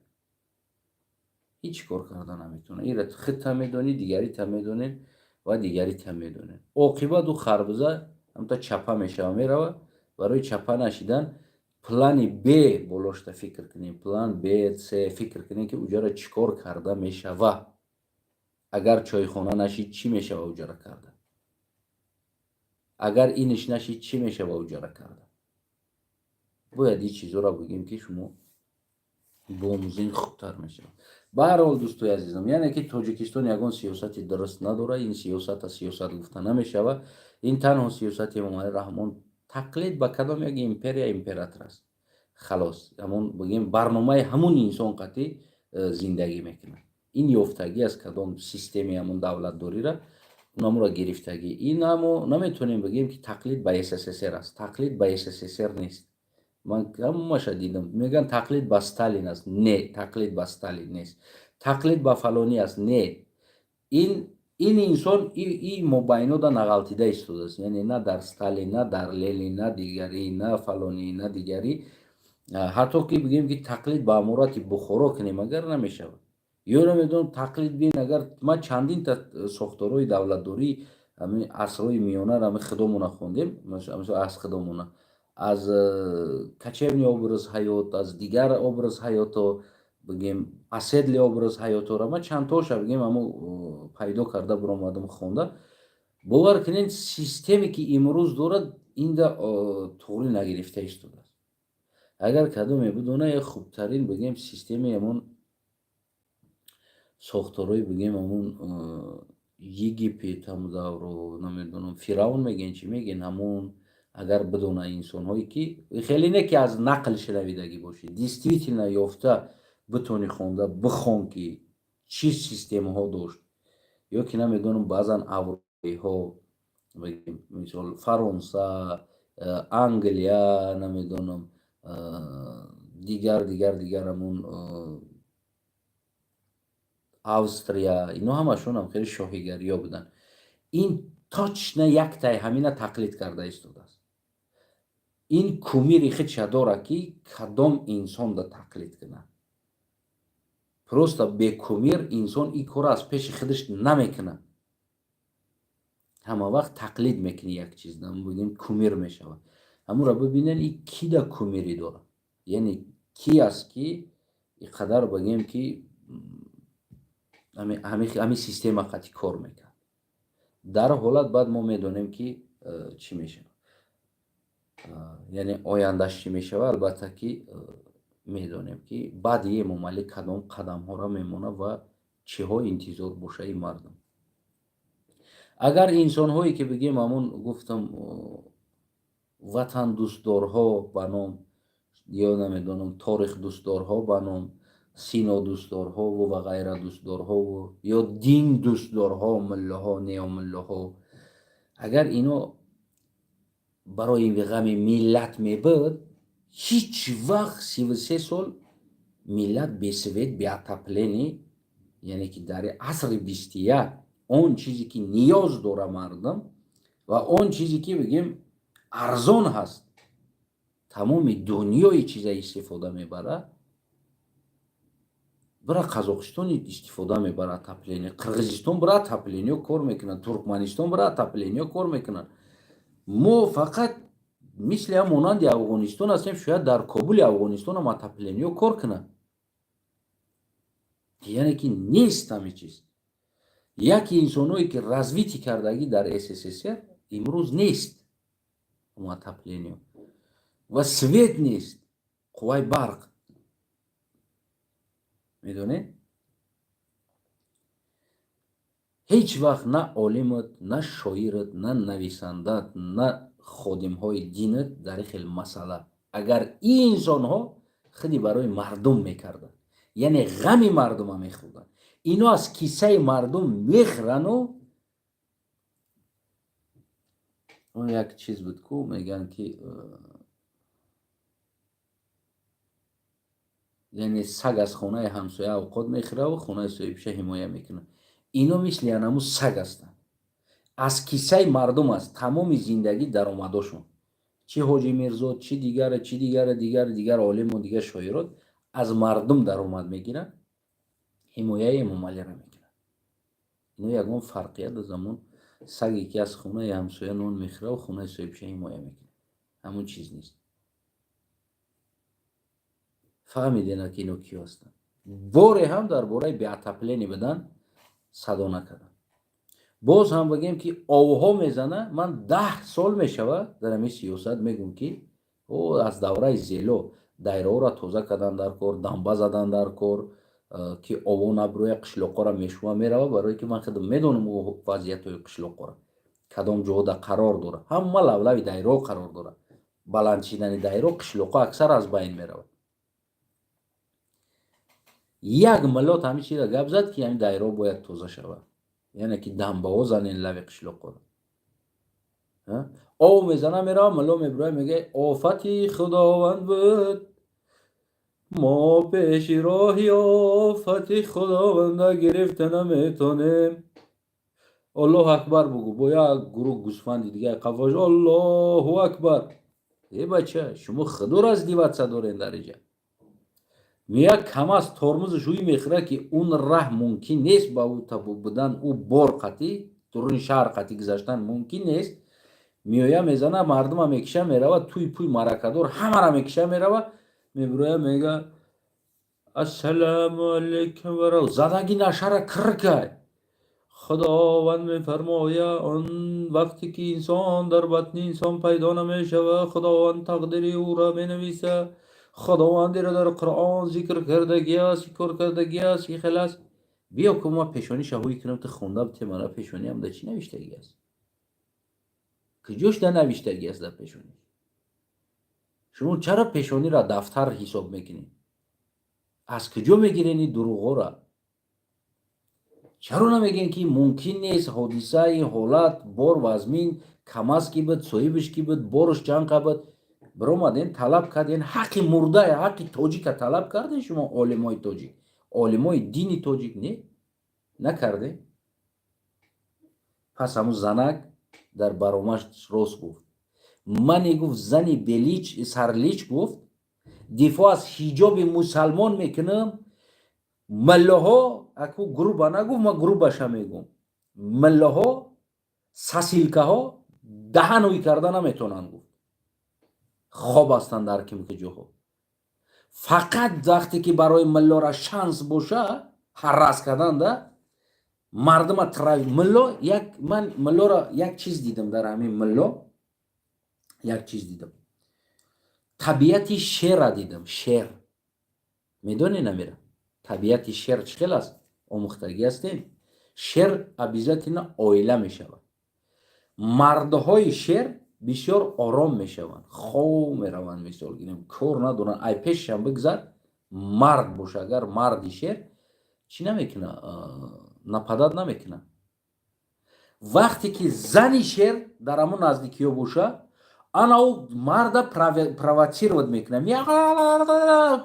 Ҳеҷ кор карда наметавона. Ира худта медонӣ, дигарита медонед ва дигарита медонед. Оқибат ӯ харбиза ҳамта чапа мешава, мерава. Барои чапа нашидан плани Б болошта фикр кунем, план Б, С фикр кунем, ки уҷара чӣ кор карда мешава. Агар чойхона нашид, чӣ мешава уҷара карда? Агар иниш нашид, чӣ мешава уҷара карда? Бояд ин чизоро, бигем, ки шумо бомӯзин, хубтар мешавад. Баҳарҳол, дӯстои азизам, яъне ки Тоҷикистон ягон сиёсати дуруст надорад. Ин сиёсата сиёсат гуфта намешавад. Ин танҳо сиёсати Эмомалӣ Раҳмон, тақлид ба кадом як империя, император аст, халос. Ҳамон, бигем, барномаи ҳамун инсон қатъӣ зиндагӣ мекунад. Ин ёфтагӣ аз кадом системаи ҳамун давлатдорира унамуро гирифтагӣ. Ин амо наметавонем бигем, ки тақлид ба СССР аст. Тақлид ба СССР нест. Ман ҳамаша дидам, мегӯянд, тақлид ба Сталин аст. Не, тақлид ба Сталин нест. Тақлид ба фалонӣ аст. Не, ин инсон и мобайнода нағалтида истодааст, яъне на дар Сталин, на дар Ленин, на дигарӣ, на фалонӣ, на дигарӣ. Ҳатто ки бигем, ки тақлид ба аморати Бухоро кунем, агар намешавад, ё намедонам, тақлид бин, агар ман чандинта сохторҳои давлатдорӣ ҳамин асрҳои миёнаро, ҳамин худомона хондем, аз худомона, аз кочевной образ ҳаёт, аз дигар образ ҳаёто, бигем, оседлый образ ҳаётора ман чандтоша, бигем, ҳамо пайдо карда биромадам, хонда. Бовар кунед, системе ки имрӯз дорад, инда туғрӣ нагирифта истодааст. Агар кадоме бидона, як хубтарин, бигем, системаи ҳамон сохторҳои, бигем, ҳамон Египет, ҳамун давро, намедонам, Фиръавн мегӯен, чӣ мегӯен, ҳамон агар бидона инсонҳое ки хеле не ки аз нақл шунавидагӣ бошӣ, действительно ёфта битонӣ, хонда бихон, ки чӣ системаҳо дошт, ё ки намедонам, баъзан аврупоиҳо, мисол, Фаронса, Англия, намедонам, дигар, дигар, дигар, ҳамун Австрия, ино ҳамашонам хеле шоҳигариҳо буданд. Ин точно яктаи ҳамина тақлид карда истодааст. Ин кумири худша дорад, ки кадом инсонда тақлид кунад. Просто бе кумир инсон ин корро аз пеши худаш намекунад. Ҳама вақт тақлид мекунӣ як чиз, бигем, кумир мешавад. Ҳамонро бибинед, и кида кумирӣ дорад, яъне ки аст, ки и қадар, бигем, ки ҳамин система қатъи кор мекард. Дар ҳолат баъд мо медонем, ки чӣ мешавад, яъне ояндаш чӣ мешавад. Албатта ки медонем, ки баъди Эмомалӣ кадом қадамҳоро мемонад ва чиҳо интизор бошаи мардум. Агар инсонҳое ки, бигем, ҳамон гуфтам, ватандӯстдорҳо ба ном, ё намедонам, торихдӯстдорҳо ба ном, синодӯстдорҳову ва ғайра дӯстдорҳову ё дин дӯстдорҳо, муллоҳо, неомуллоҳо, агар ино барои ғами миллат мебуд, ҳеҷ вақт 33 сол миллат бе свет, бе отопление, яъне ки дар асри 21 он чизе ки ниёз дора мардум ва он чизе ки, бигем, арзон ҳаст, тамоми дунёи чиза истифода мебарад. Бира, Қазоқистон истифода мебарад отопление, Қирғизистон бира, отопление кор мекунад, Туркманистон бира, отопление кор мекунад. Мо фақат мисли ҳам монанди Афғонистон ҳастем. Шояд дар Кобули Афғонистонам отопление кор кунад. Яъне ки нест ҳами чиз. Яке инсоное ки развитие кардагӣ дар СССР, имрӯз нест отопление ва свет нест, қувваи барқ, медонед. Ҳеҷ вақт на олимат, на шоират, на нависандат, на ходимҳои динат дар ин хел масъала. Агар ин инсонҳо худи барои мардум мекарданд, яъне ғами мардума мехӯрданд, ино аз киссаи мардум мехӯрану. Он як чиз буд ку, мегӯянд ки яъне саг аз хонаи ҳамсоя авқот мехӯраву хонаи соҳибша ҳимоя мекунад. Ино мисли анаму саг ҳастанд, аз киссаи мардум аст тамоми зиндагӣ, даромадошон. Чӣ Ҳоҷи Мирзо, чӣ дигара, чӣ дигара, дигар, дигар олиму дигар шоирот аз мардум даромад мегиранд, ҳимояи Эмомалиро мекунанд. Ино ягон фарқият аз ҳамон саге ки аз хонаи ҳамсоя нон мехӯраву хонаи соҳибша ҳимоя мекунад, ҳамон чиз нест. Фаҳмидена ки ино киё ҳастанд? Боре ҳам дар бораи бе отопление будан садо накардам. Боз ҳам бигем ки овҳо мезана. Ман 10 сол мешавад дар ҳамин сиёсат мегӯм ки о аз давраи зело дайраҳоро тоза кардан дар кор, дамба задан дар кор, ки ово наброя, қишлоқҳоро мешува мерава. Барое ки ман худам медонам вазъиятҳои қишлоқҳоро, кадом ҷода қарор дорад. Ҳама лавлави дайраҳо қарор дорад. Баланд шидани дайро, қишлоқҳо аксар аз байн меравад. Як миллат ҳамин чиза гап зад ки ҳамин дайраҳо бояд тоза шавад, яъне ки дамбаҳо занен лави қишлоқҳоро. Ов мезана, мерава, милло мебироя, мега: «Офати Худованд буд, мо пеши роҳи офати Худованда гирифта наметонем». Аллоҳу акбар бугӯ, бо як гурӯҳ гӯсфанди дига қафош аллоҳу акбар. Э бача, шумо худоро издеваться дорен дар иҷа. Меяк КамАЗ тормозаш ӯй мехӯрад, ки он раҳ мумкин нест, ба ӯ будан, ӯ бор қатӣ дуруни шаҳр қатӣ гузаштан мумкин нест. Меоя, мезана, мардума мекиша мерава, туй пуй маракадор ҳамара мекиша мерава. Мебироя, мега: «Ассалому алайкум вара». Задаги нашара киркай. Худованд мефармоя: он вақте ки инсон дар батни инсон пайдо намешава, Худованд тақдири ӯро менависа, Худованд иро дар Қуръон зикр кардагиаст, кор кардагиаст, и хел аст. Биё ку, ма пешониша ҳуй кунам, ту хонда бите мана, пешониам да чӣ навиштагӣ аст, куҷош да навиштагӣ аст дар пешонӣ? Шумо чаро пешониро дафтар ҳисоб мекунед? Аз куҷо мегирен ин дурӯғҳоро? Чаро намегӯем, ки мумкин нест ҳодиса, ин ҳолат, бор вазмин, КамАЗ ки буд, соҳибаш ки буд, боруш чанқа буд? Биромаден, талаб карден ҳаққи мурда, ҳаққи тоҷика талаб карден. Шумо олимои тоҷик, олимои дини тоҷик, не накардем. Пас ҳамун занак дар баромаш рост гуфт. Мане, гуфт, зани белич сарлич, гуфт, дифоъ аз ҳиҷоби мусалмон мекунам. Миллаҳо аку груба нагуфт, ма грубаша мегум: миллаҳо, сосилкаҳо даҳан ҳуй карда наметонанд, гуфт, хоб ҳастанд дар ким ҷоҳо. Фақат вақте ки барои миллора шанс боша, ҳаррас кардан да мардума трави милло. Як ман миллора як чиз дидам, дар ҳамин милло як чиз дидам, табиати шера дидам. Шер медонӣ намера? Табиати шер чӣ хел аст, омӯхтагӣ ҳастем. Шер обязательно оила мешавад. Мардҳои шер бисёр ором мешаванд, хов мераванд. Мисол гирем, кор надоранд. Ай пешашам бигзар, мард боша, агар марди шер чӣ намекуна, нападать намекуна. Вақте ки зани шер дар ҳамон наздикиҳо боша, ана ӯ марда провоцировать мекуна,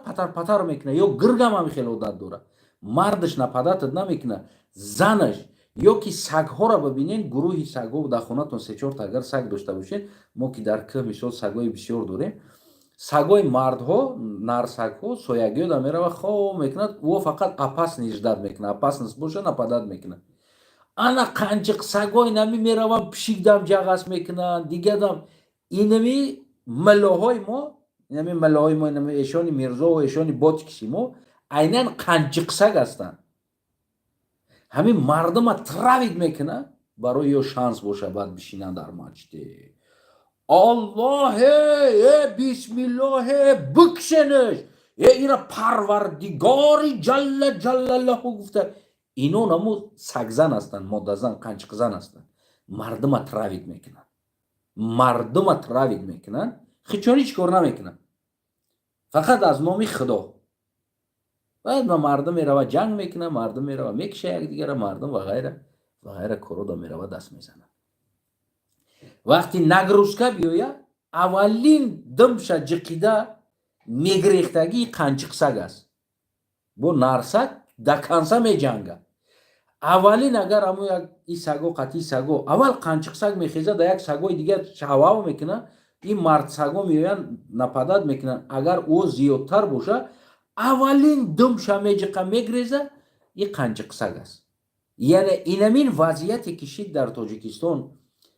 патар патар мекуна. Ё гиргам ҳами хел одат дорад, мардаш нападать намекуна, занаш. Ё ки сагҳоро бибинен, гурӯҳи сагҳо дар хонатон се чорта агар саг дошта бошед, мо ки дар кӯҳ, мисол, сагҳои бисёр дорем. Сагои мардҳо, нарсагҳо соягиёда мерава, хоб мекунад. Ӯ фақат опасность ждать мекунад, опасность боша, нападать мекунад. Ана қанчиқ сагои нами мераванд, пишикдам ҷағас мекунанд, дигадам. Инами миллоҳои мо, инами миллоҳои мо, инами эшони Мирзову эшони ботикси мо айнан қанчиқсаг ҳастанд. Ҳамин мардума травить мекунад, барои ё шанс боша, баъд бишинанд дар маҷде. Аллоҳе, э, бисмиллоҳе, бикшенеш, э, ира Парвардигори ҷалла ҷаллаллаҳу гуфта. Ино наму сагзан ҳастанд, модазан, қанчиқзан ҳастанд. Мардума травить мекунанд, мардума травить мекунанд. Хичони ҳеҷ кор намекунанд, фақат аз номи Худо. Баъд ба мардум мерава, ҷанг мекунад, мардум мерава, мекиша якдигара, мардум ва ғайра ва ғайра корода мерава, даст мезанад. Вақти нагрузка биёяд, аввалин димша ҷиқида мегирехтагии қанчиқсаг аст. Бо нарсаг до конца меҷангад. Аввалин агар ҳамо як и саго қатъи саго, аввал қанчиқсаг мехезад, да як сагои дигар шавав мекунад. Ин мардсаго меоянд, нападать мекунанд. Агар ӯ зиёдтар боша, аввалин думша меҷиқа, мегреза, и қанчиқсаг аст. Яъне инамин вазъияте ки шид дар Тоҷикистон,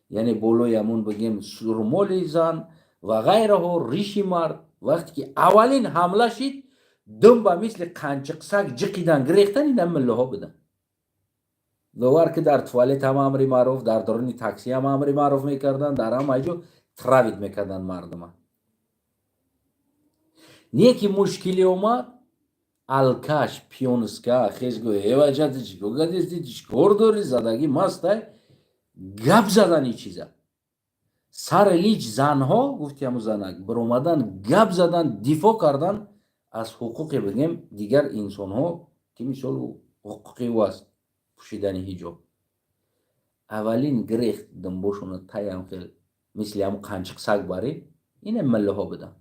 яъне болои ҳамун бигем румоли зан ва ғайраҳо, риши мард, вақте ки аввалин ҳамла шид, дум ба мисли қанчиқсаг ҷиқидан, гирехтан, ина миллаҳо буданд. Бовар ки дар туалет ҳам амри маъруф, дар даруни такси ҳам амри маъруф мекарданд, дар ҳама ҷо травить мекарданд мардума. Не ки мушкилӣ омад, алкаш, пьяница хез гӯ: «Эваҷати чӣ кор кардисти, чӣ кор дорӣ?» Задагӣ мастай гап задани чиза сари лич занҳо гуфти. Ҳаму занак биромадан, гап задан, дифоъ кардан аз ҳуқуқи, бигем, дигар инсонҳо, ки мисол ҳуқуқи ӯ аст пӯшидани ҳиҷоб. Аввалин гирехт думбошона таям хел мисли ҳаму қанчиқсаг барӣ. Ина миллаҳо буданд.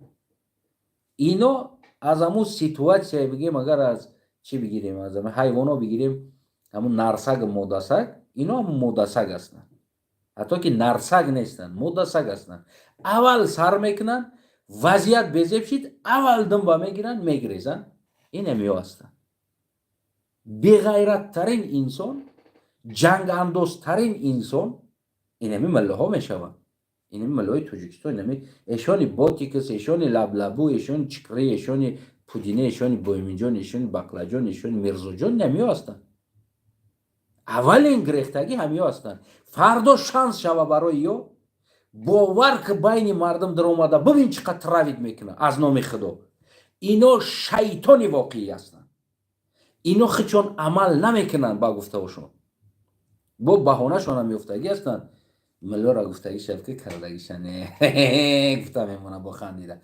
Ино аз ҳамун ситуация, бигем, агар аз чӣ бигирем, аз ҳайвоно бигирем, ҳамун нарсаг, модасаг, ино ҳамун модасаг ҳастанд. Ҳатто ки нарсаг нестанд, модасаг ҳастанд. Аввал сар мекунанд, вазъият безеб шид, аввал думба мегиранд, мегирезанд. Инамиё ҳастанд. Беғайраттарин инсон, ҷангандозтарин инсон инами миллаҳо мешаванд, инами миллаҳои Тоҷикистон, инами эшони ботикс, эшони лаблабу, эшони чикри, эшони пудине, эшони боиминҷон, эшони бақлаҷон, эшони Мирзоҷон, инамиё ҳастанд. Аввалин гирехтагӣ ҳамиё ҳастанд. Фардо шанс шава барои ё, бовар ки байни мардум даромада, бибин чӣ қадр травить мекунад аз номи Худо. Ино шайтони воқеӣ ҳастанд. Ино хичон амал намекунанд ба гуфтаошон, бо баҳонашонам ёфтагӣ ҳастанд. Миллора гуфтагӣ шав ки кардагиша не гуфта мемона бо хандида.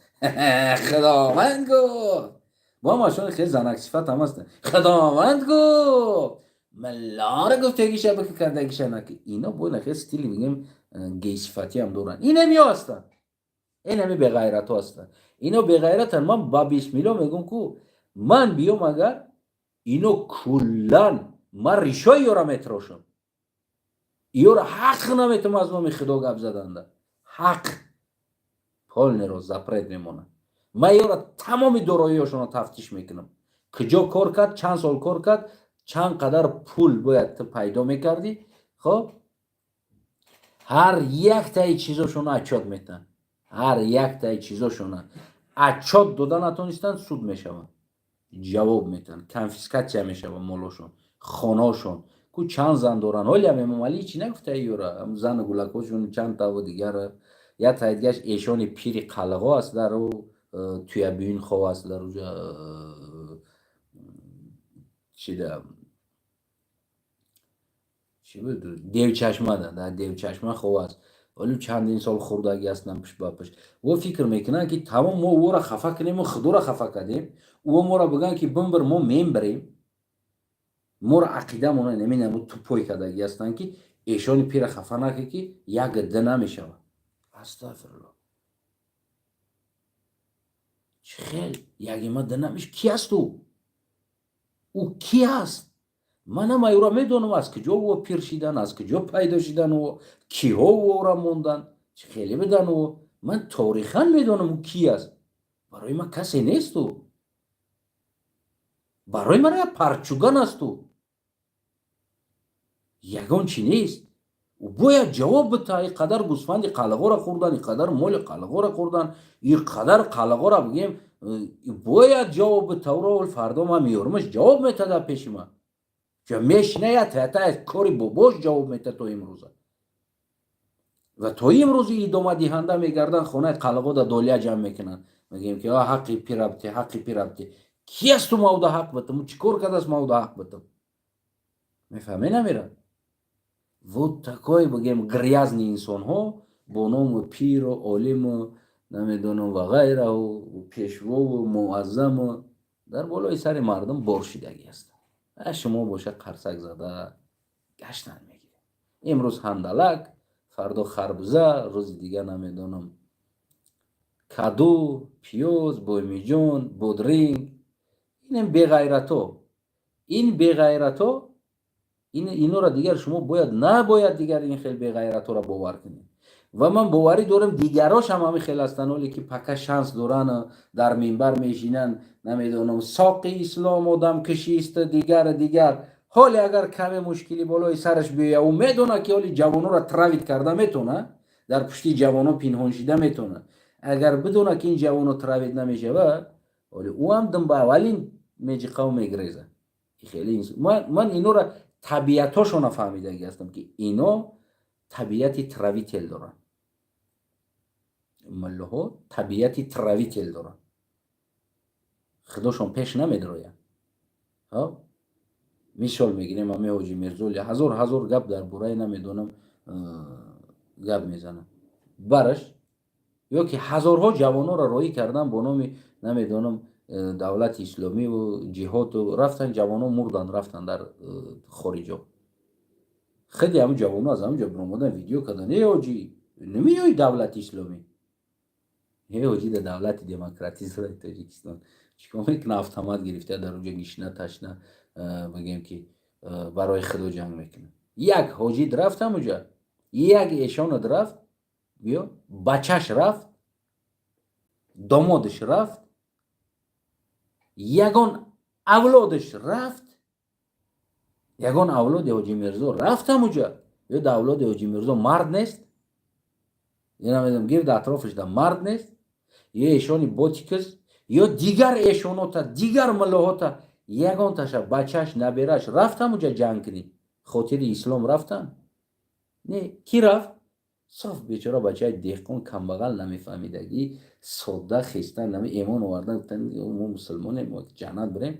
Худованд гуфт, бо ҳамашон хеле занаксифат ҳам ҳастанд. Худованд гуфт, миллора гуфтагиша ки кардагиша на ки. Ино бо хеле стили, бигем, гейсифатиам доранд. Инамиё ҳастанд, инами беғайратҳо ҳастанд. Ино беғайратанд. Ман ба бисмилло мегӯм ку, ман биём, агар ино куллан ман ришои ёра метирошам. Ёра ҳақ наметам аз номи Худо гап заданда, ҳақ полный ро запрет мемонад. Ман ёра тамоми дороиёшонро тафтиш мекунам: куҷо кор кард, чанд сол кор кард, чанд қадар пул бояд ту пайдо мекардӣ. Хоб, ҳар яктаи чизошона отчёт метаҳанд. Ҳар яктаи чизошона отчёт дода натонистанд, суд мешаванд, ҷавоб метаҳанд, конфискация мешавад молошон, хонаошон. Ку чанд зан доранд? Ҳолиам Эмомалӣ чӣ нагуфта ёра зану гулакҳошон чанд таву дигар. Як таи дигаш эшони пири қалғо аст, дар ӯ туябиюн хов аст, дар уҷа чида чӣ буд, Девчашмада, дар Девчашма хов аст. Вале чандин сол хурдагӣ ҳастанд пушт ба пушт. Во фикр мекунанд, ки тамом мо ӯро хафа кунем, Худоро хафа кардем. Ӯ моро бигӯянд, ки бимбир, мо мембирем. Моро ақидамона наминаму тупой кардагӣ ҳастанд, ки эшони пира хафа накӣ, ки як д намешавад. Астағфирулло, чӣ хел ягима д намеш? Ки аст ӯ? Ӯ ки аст? Манам ӯро медонам, аз куҷо ӯ пир шидан, аз куҷо пайдо шидан, ӯ киҳо ӯра мондан, чӣ хеле бидан ӯ. Ман торихан медонам, ӯ ки аст. Барои ман касе несту, барои ман як парчуган асту, ягон чӣ нест. Ӯ бояд ҷавоб бита. И қадар гӯсфанди қалағора хӯрдан, и қадар моли қалағора хӯрдан, и қадар қалағора бигем, бояд ҷавоб бита. Ӯро фардо ман меёрмаш, ҷавоб метада пеши ман. Мешина ята кори бобош ҷавоб мета. То имрӯза ва то имрӯзи идомадиҳанда мегарданд, хонаи қалағода долия ҷамъ мекунанд. Мегӯем ки ҳаққи пирабти, ҳаққи пирабти. Ки асту мавда ҳақ битам? Чӣ кор кардааст мавда ҳақ битам? Мефаҳме намерад. Вот такой, бигем, грязный инсонҳо бо ному пиру олиму, намедонам, ва ғайраҳу, пешвову муаззаму дар болои сари мардум бор шидагӣ ҳастанд. Шумо боша, қарсак зада гаштан мегиред. Имрӯз ҳандалак, фардо харбуза, рӯзи дига намедонам, каду, пиёз, боймиҷон, бодринг. Инем беғайрато, ин беғайрато, инора дигар шумо бояд, набояд дигар ин хел беғайраторо бовар кунед. Ва ман боварӣ дорам, дигарош ҳам ҳамин хел ҳастанд, оле ки пока шанс доранд, дар минбар мешинанд, намедонам, соқи ислом одамкишист, дигар дигар. Ҳоле агар каме мушкилӣ болои сараш биёя, ӯ медонад, ки ҳоли ҷавононро травить карда метавонад, дар пушти ҷавоно пинҳон шида метавонад. Агар бидонад, ки ин ҷавоно травить намешавад, ҳоли ӯ ҳам думба аввалин меҷиқаву мегреза. Хеле ман инора табиатҳошона фаҳмидагӣ ҳастам, ки ино табиати травитель доранд. Муллоҳо табиати травитель доранд, худошон пеш намедроянд. Мисол мегирем, ами Ҳоҷи Мирзоли ҳазор ҳазор гап дар бораи, намедонам, гап мезанам бараш, ё ки ҳазорҳо ҷавононро роҳӣ кардан бо номи, намедонам, давлати исломиву ҷиҳоду. Рафтан, ҷавонон мурдан, рафтан дар хориҷо. Хеле ҳамн ҷавоно аз ҳамн ҷо биромадан, видео кардан: «Э, ҳоҷӣ, намеёи давлати исломӣ? Э, ҳоҷӣ, да давлати демократизраи Тоҷикистон чикор мекуна? Автомат гирифта, дар онҷо гишна ташна, бигем ки, барои худо ҷанг мекунад». Як ҳоҷид рафт ҳамуҷа, як эшонат рафт, биё, бачаш рафт, домодаш рафт, ягон авлодаш рафт? Ягон авлоди Ҳоҷи Мирзо рафт ҳамуҷа? Ё да авлоди Ҳоҷи Мирзо мард нест? Ё намедонам, гирди атрофаш да мард нест? Ё эшони ботикас, ё дигар эшонота, дигар муллоҳота, ягонташа бачаш, набераш рафт ҳамуҷа ҷанг кунӣ, хотири ислом рафтан? Не, ки рафт? Соф бечора бачаи деҳқон, камбағал, намефаҳмидагӣ, содда хестан, нами эмон овардан, гуфтан: «Мо мусулмонем, мо ҷаннат бирем».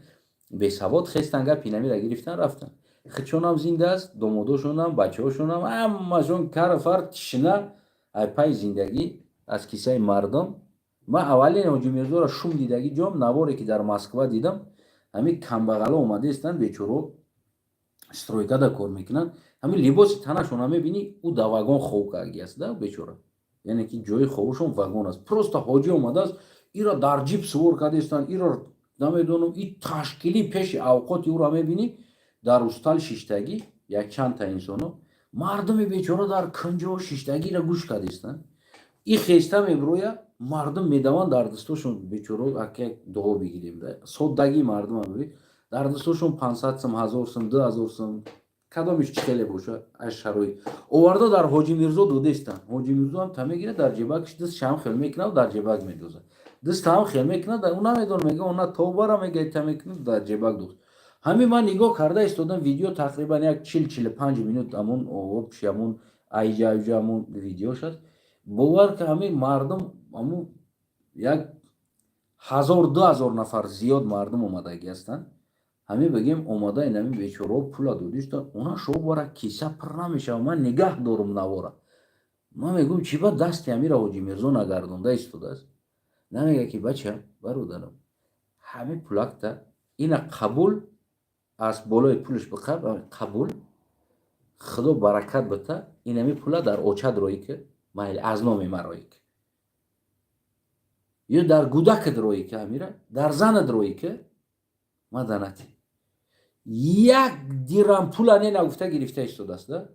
Бесавод хестан, гапи намира гирифтан, рафтан. Хичонам зинда аст, домодошонам, бачаҳошонам, ҳамашон карафар тишна ай пай зиндагӣ аз кисаи мардум. Ман аввалин Ҳоҷи Мирзоро шум дидагӣ ҷом наворе, ки дар Москва дидам. Ҳамин камбағало омадаистанд, бечоро, стройкада кор мекунанд. Ҳамин либоси танашона мебинӣ, ӯ да вагон хоб карги аст да бечора, яъне ки ҷои хобушон вагон аст. Просто ҳоҷӣ омадааст, ира дар ҷип сувор кардаистанд, ира намедонам, и ташкилӣ пеши авқоти ӯро мебинӣ, дар устал шиштагӣ, якчандта инсоно, мардуми бечора дар кунҷо шиштагиро гӯш кардаистанд. И хеста мебироя, мардум медаванд, дар дастошон бечоро, акак дуо бигирем, соддагии мардума бибин, дар дастошон 500 сум, 1000 сум, 2000 сум, кадомиш чӣ хеле боша, аз шароит оварда дар Ҳоҷи Мирзо додестанд. Ҳоҷи Мирзо ҳам та мегирад, дар ҷебакш дастшам хел мекунад, дар ҷебак медозад, дастам хел мекунад, ӯ намедонам, мега, она тобара мега, та мекунад, дар ҷебак духт. Ҳамин ман нигоҳ карда истодам видео, тақрибан як 40-45 минут ҳамон общий, ҳамон айҷа айҷа ҳамон видеош аст. Бовар ки, ҳамин мардум, ҳамун як ҳазор, 2000 нафар зиёд мардум омадагӣ ҳастанд. Ҳамин бигем, омада, инами бечораҳо пула додиштан, она шобара киса пур намешава. Ман нигаҳ дорум навора. Ман мегӯм, чӣ ба дасти амира Ҳоҷи Мирзо нагардонда истодааст? Намега, ки бача, бародарам, ҳамин пулакта ина қабул, аз болои пулаш биқаб, қабул, худо баракат бита, инами пула дар очад роӣ ки, майли, аз номи ман роӣ ки, ё дар гудакат роӣ ки, амира дар занат роӣ ки, маданати як дирам пула не нагуфта гирифта истодааст да,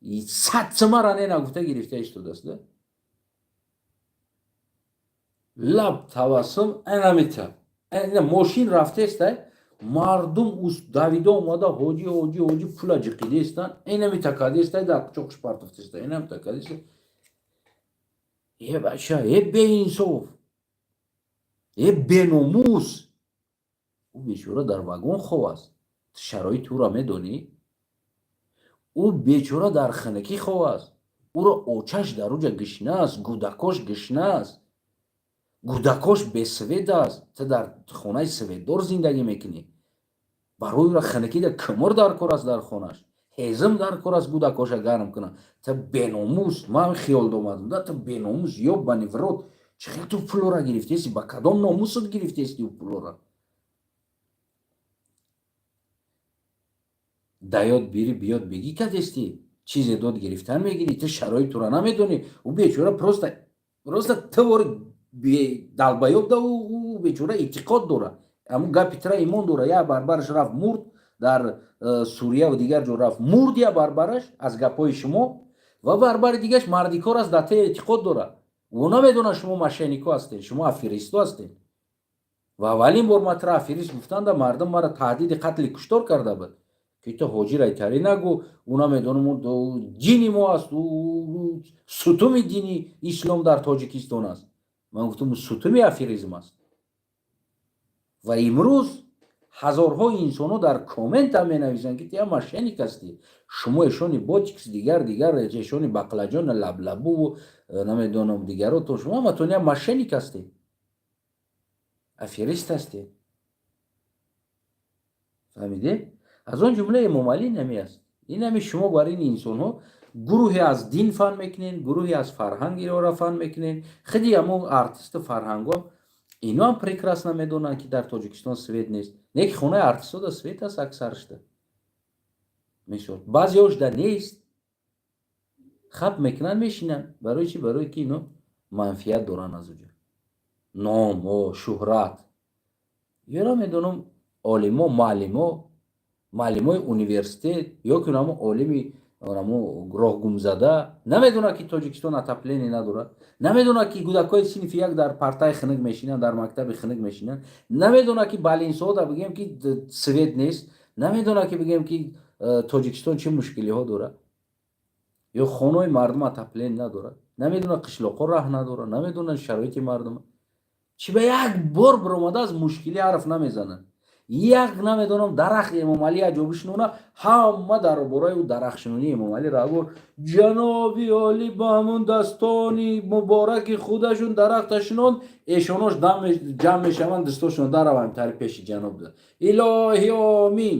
100 сумара не нагуфта гирифта истодааст да. Лаб табассум анамита мошин рафтеста, мардум давида омада: «Ҳоҷӣ, ҳоҷӣ, ҳоҷӣ!» Пула ҷиқидестан, инамита кадеста, дар чоқш партофтеста, инамита кадеста. Е бача, е беинсоф, е беномус! Ӯ бечора дар вагон хов аст, шароити ӯро медонӣ? Ӯ бечора дар хинакӣ хов аст, ӯро очаш дар уҷа гишна аст, гудакош гишна аст, гудакош бесвет аст. Ту дар хонаи светдор зиндагӣ мекунӣ. Барои ӯра хинакида кумур дар кор аст, дар хонаш ҳезм дар кор аст, гудакоша гарм кунад. Ту беномус, ман хиёл домадам да, ту беномус, ёбаный в рот, чӣ хел ту пулора гирифтеси? Ба кадом номусат гирифтести ӯ пулора? Даёд бири биёд бигӣ кадести, чизе дод гирифтан мегирӣ. Ту шароит тура намедонӣ. Ӯ бечора просто тувори долбоёб да, ӯ бечора эътиқод дора, ҳамун гапи тира имон дора. Я барбараш рафт, мурд дар Сурияву дигар ҷо рафт, мурд я барбараш аз гапҳои шумо, ва барбари дигаш мардикор аст, дар те эътиқод дора. Ӯ намедонад, шумо мошеннико ҳастед, шумо аферисто ҳастед. Ва аввалин бор ма тира аферист гуфтанда, мардум мара таҳдиди қатли куштор карда буд, ки ту ҳоҷирай тари нагӯ, ӯ намедонам дини мо аст, сутуми дини ислом дар Тоҷикистон аст. Ман гуфтам, сутуми аферизм аст. Ва имрӯз ҳазорҳо инсонҳо дар коммента менависанд, ки тия мошенник ҳастӣ, шумо эшони ботикс, дигар дигар, эшони бақлаҷон, лаблабуву намедонам дигаро, то шумо ҳаматон я мошенник ҳастед, аферист ҳастед. Фаҳмидед? Аз он ҷумла Эмомалӣ нами аст. Инами шумо бар ин инсонҳо гурӯҳе аз дин фан мекунен, гурӯҳе аз фарҳанг иёра фан мекунен. Худи ҳамон артисту фарҳангҳо, ино ҳам прекрасно медонанд, ки дар Тоҷикистон свет нест. Не ки хонаи артистода свет аст аксарашда, мисол, баъзеҳошда нест, хаб мекунанд, мешинанд. Барои чӣ? Барое ки ино манфиат доранд аз уҷа, ном, шӯҳрат. Ёра медонам, олимо, муаллимо, муаллимои университет ё ки намо олими намо роҳгумзада намедонад, ки Тоҷикистон отопление надорад, намедонад, ки кӯдакҳои синфи як дар партаи хунук мешинанд, дар мактаби хунук мешинанд, намедонад, ки балинсода бигем, ки свет нест, намедонад, ки бигем, ки Тоҷикистон чӣ мушкилиҳо дорад ё хонаҳои мардум отопление надорад, намедонад, қишлоқҳо раҳ надорад, намедонад шароити мардум чӣ. Ба як бор биромада аз мушкилӣ ҳарф намезанад. Як намедонам дарахт Эмомалӣ як ҷо бишинона, ҳама дар бораи ӯ дарахтшинонии Эмомалӣ раҳбор ҷаноби олӣ ба ҳамун дастони мубораки худашон дарахта шинонд. Эшонош ҷамъ мешаванд, дастошон дараванд тари пеши ҷаноб. Илоҳи омин,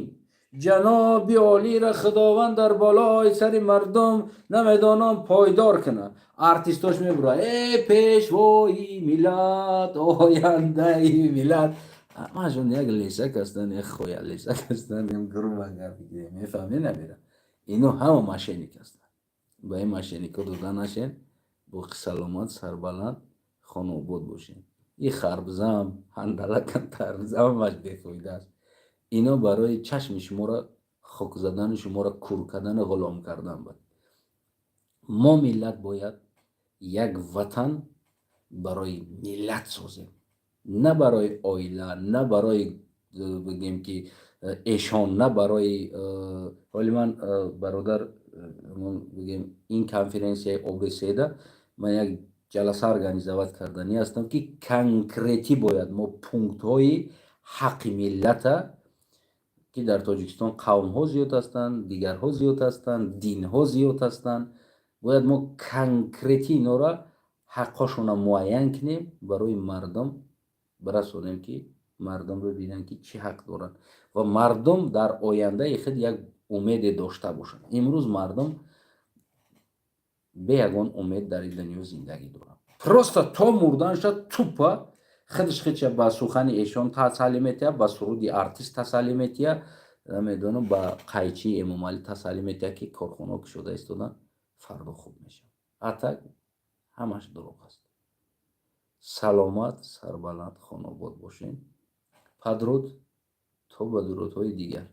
ҷаноби олиро Худованд дар болои сари мардум намедонам пойдор кунад. Артистош мебура: «Э, пешвои миллат, ояндаи миллат». Ҳамашон як лесак ҳастанд, як хоя лесак ҳастанд. Грубо гап мефаҳме, намера, ино ҳама мошенник ҳастанд. Ба ин мошенникҳо дода нашен. Боқи саломат, сарбаланд, хонаобод бошен. И харбзам, ҳандалакам, тарбзам, ҳамаш бефоида аст. Ино барои чашми шуморо хок задану шуморо кур кардану ғулом кардан буд. Мо миллат бояд як ватан барои миллат созем, на барои оила, на барои бигем ки эшон, на барои ҳоли ман бародар бигем. Ин конференсияи ОБСЕда ман як ҷаласа организовать карданӣ ҳастам, ки конкретно бояд мо пунктҳои ҳаққи миллата, ки дар Тоҷикистон қавмҳо зиёд ҳастанд, дигарҳо зиёд ҳастанд, динҳо зиёд ҳастанд, бояд мо конкретно инора ҳаққҳошонро муайян кунем, барои мардум бирасонем, ки мардум бибинанд, ки чӣ ҳақ доранд ва мардум дар ояндаи худ як умеде дошта бошанд. Имрӯз мардум бе ягон умед дар ин дунё зиндагӣ доранд, просто то мурданша тупо худаш худша ба сухани эшон тасаллӣ метиҳад, ба суруди артист тасаллӣ метиҳад, намедонам, ба қайчии Эмомалӣ тасаллӣ метиҳад, ки корхонаҳо кушода истодан, фардо хуб мешавад. А так ҳамаш дурӯғ аст. Саломат, сарбаланд, хонаобод бошед. Падруд, то ба дурудҳои дигар.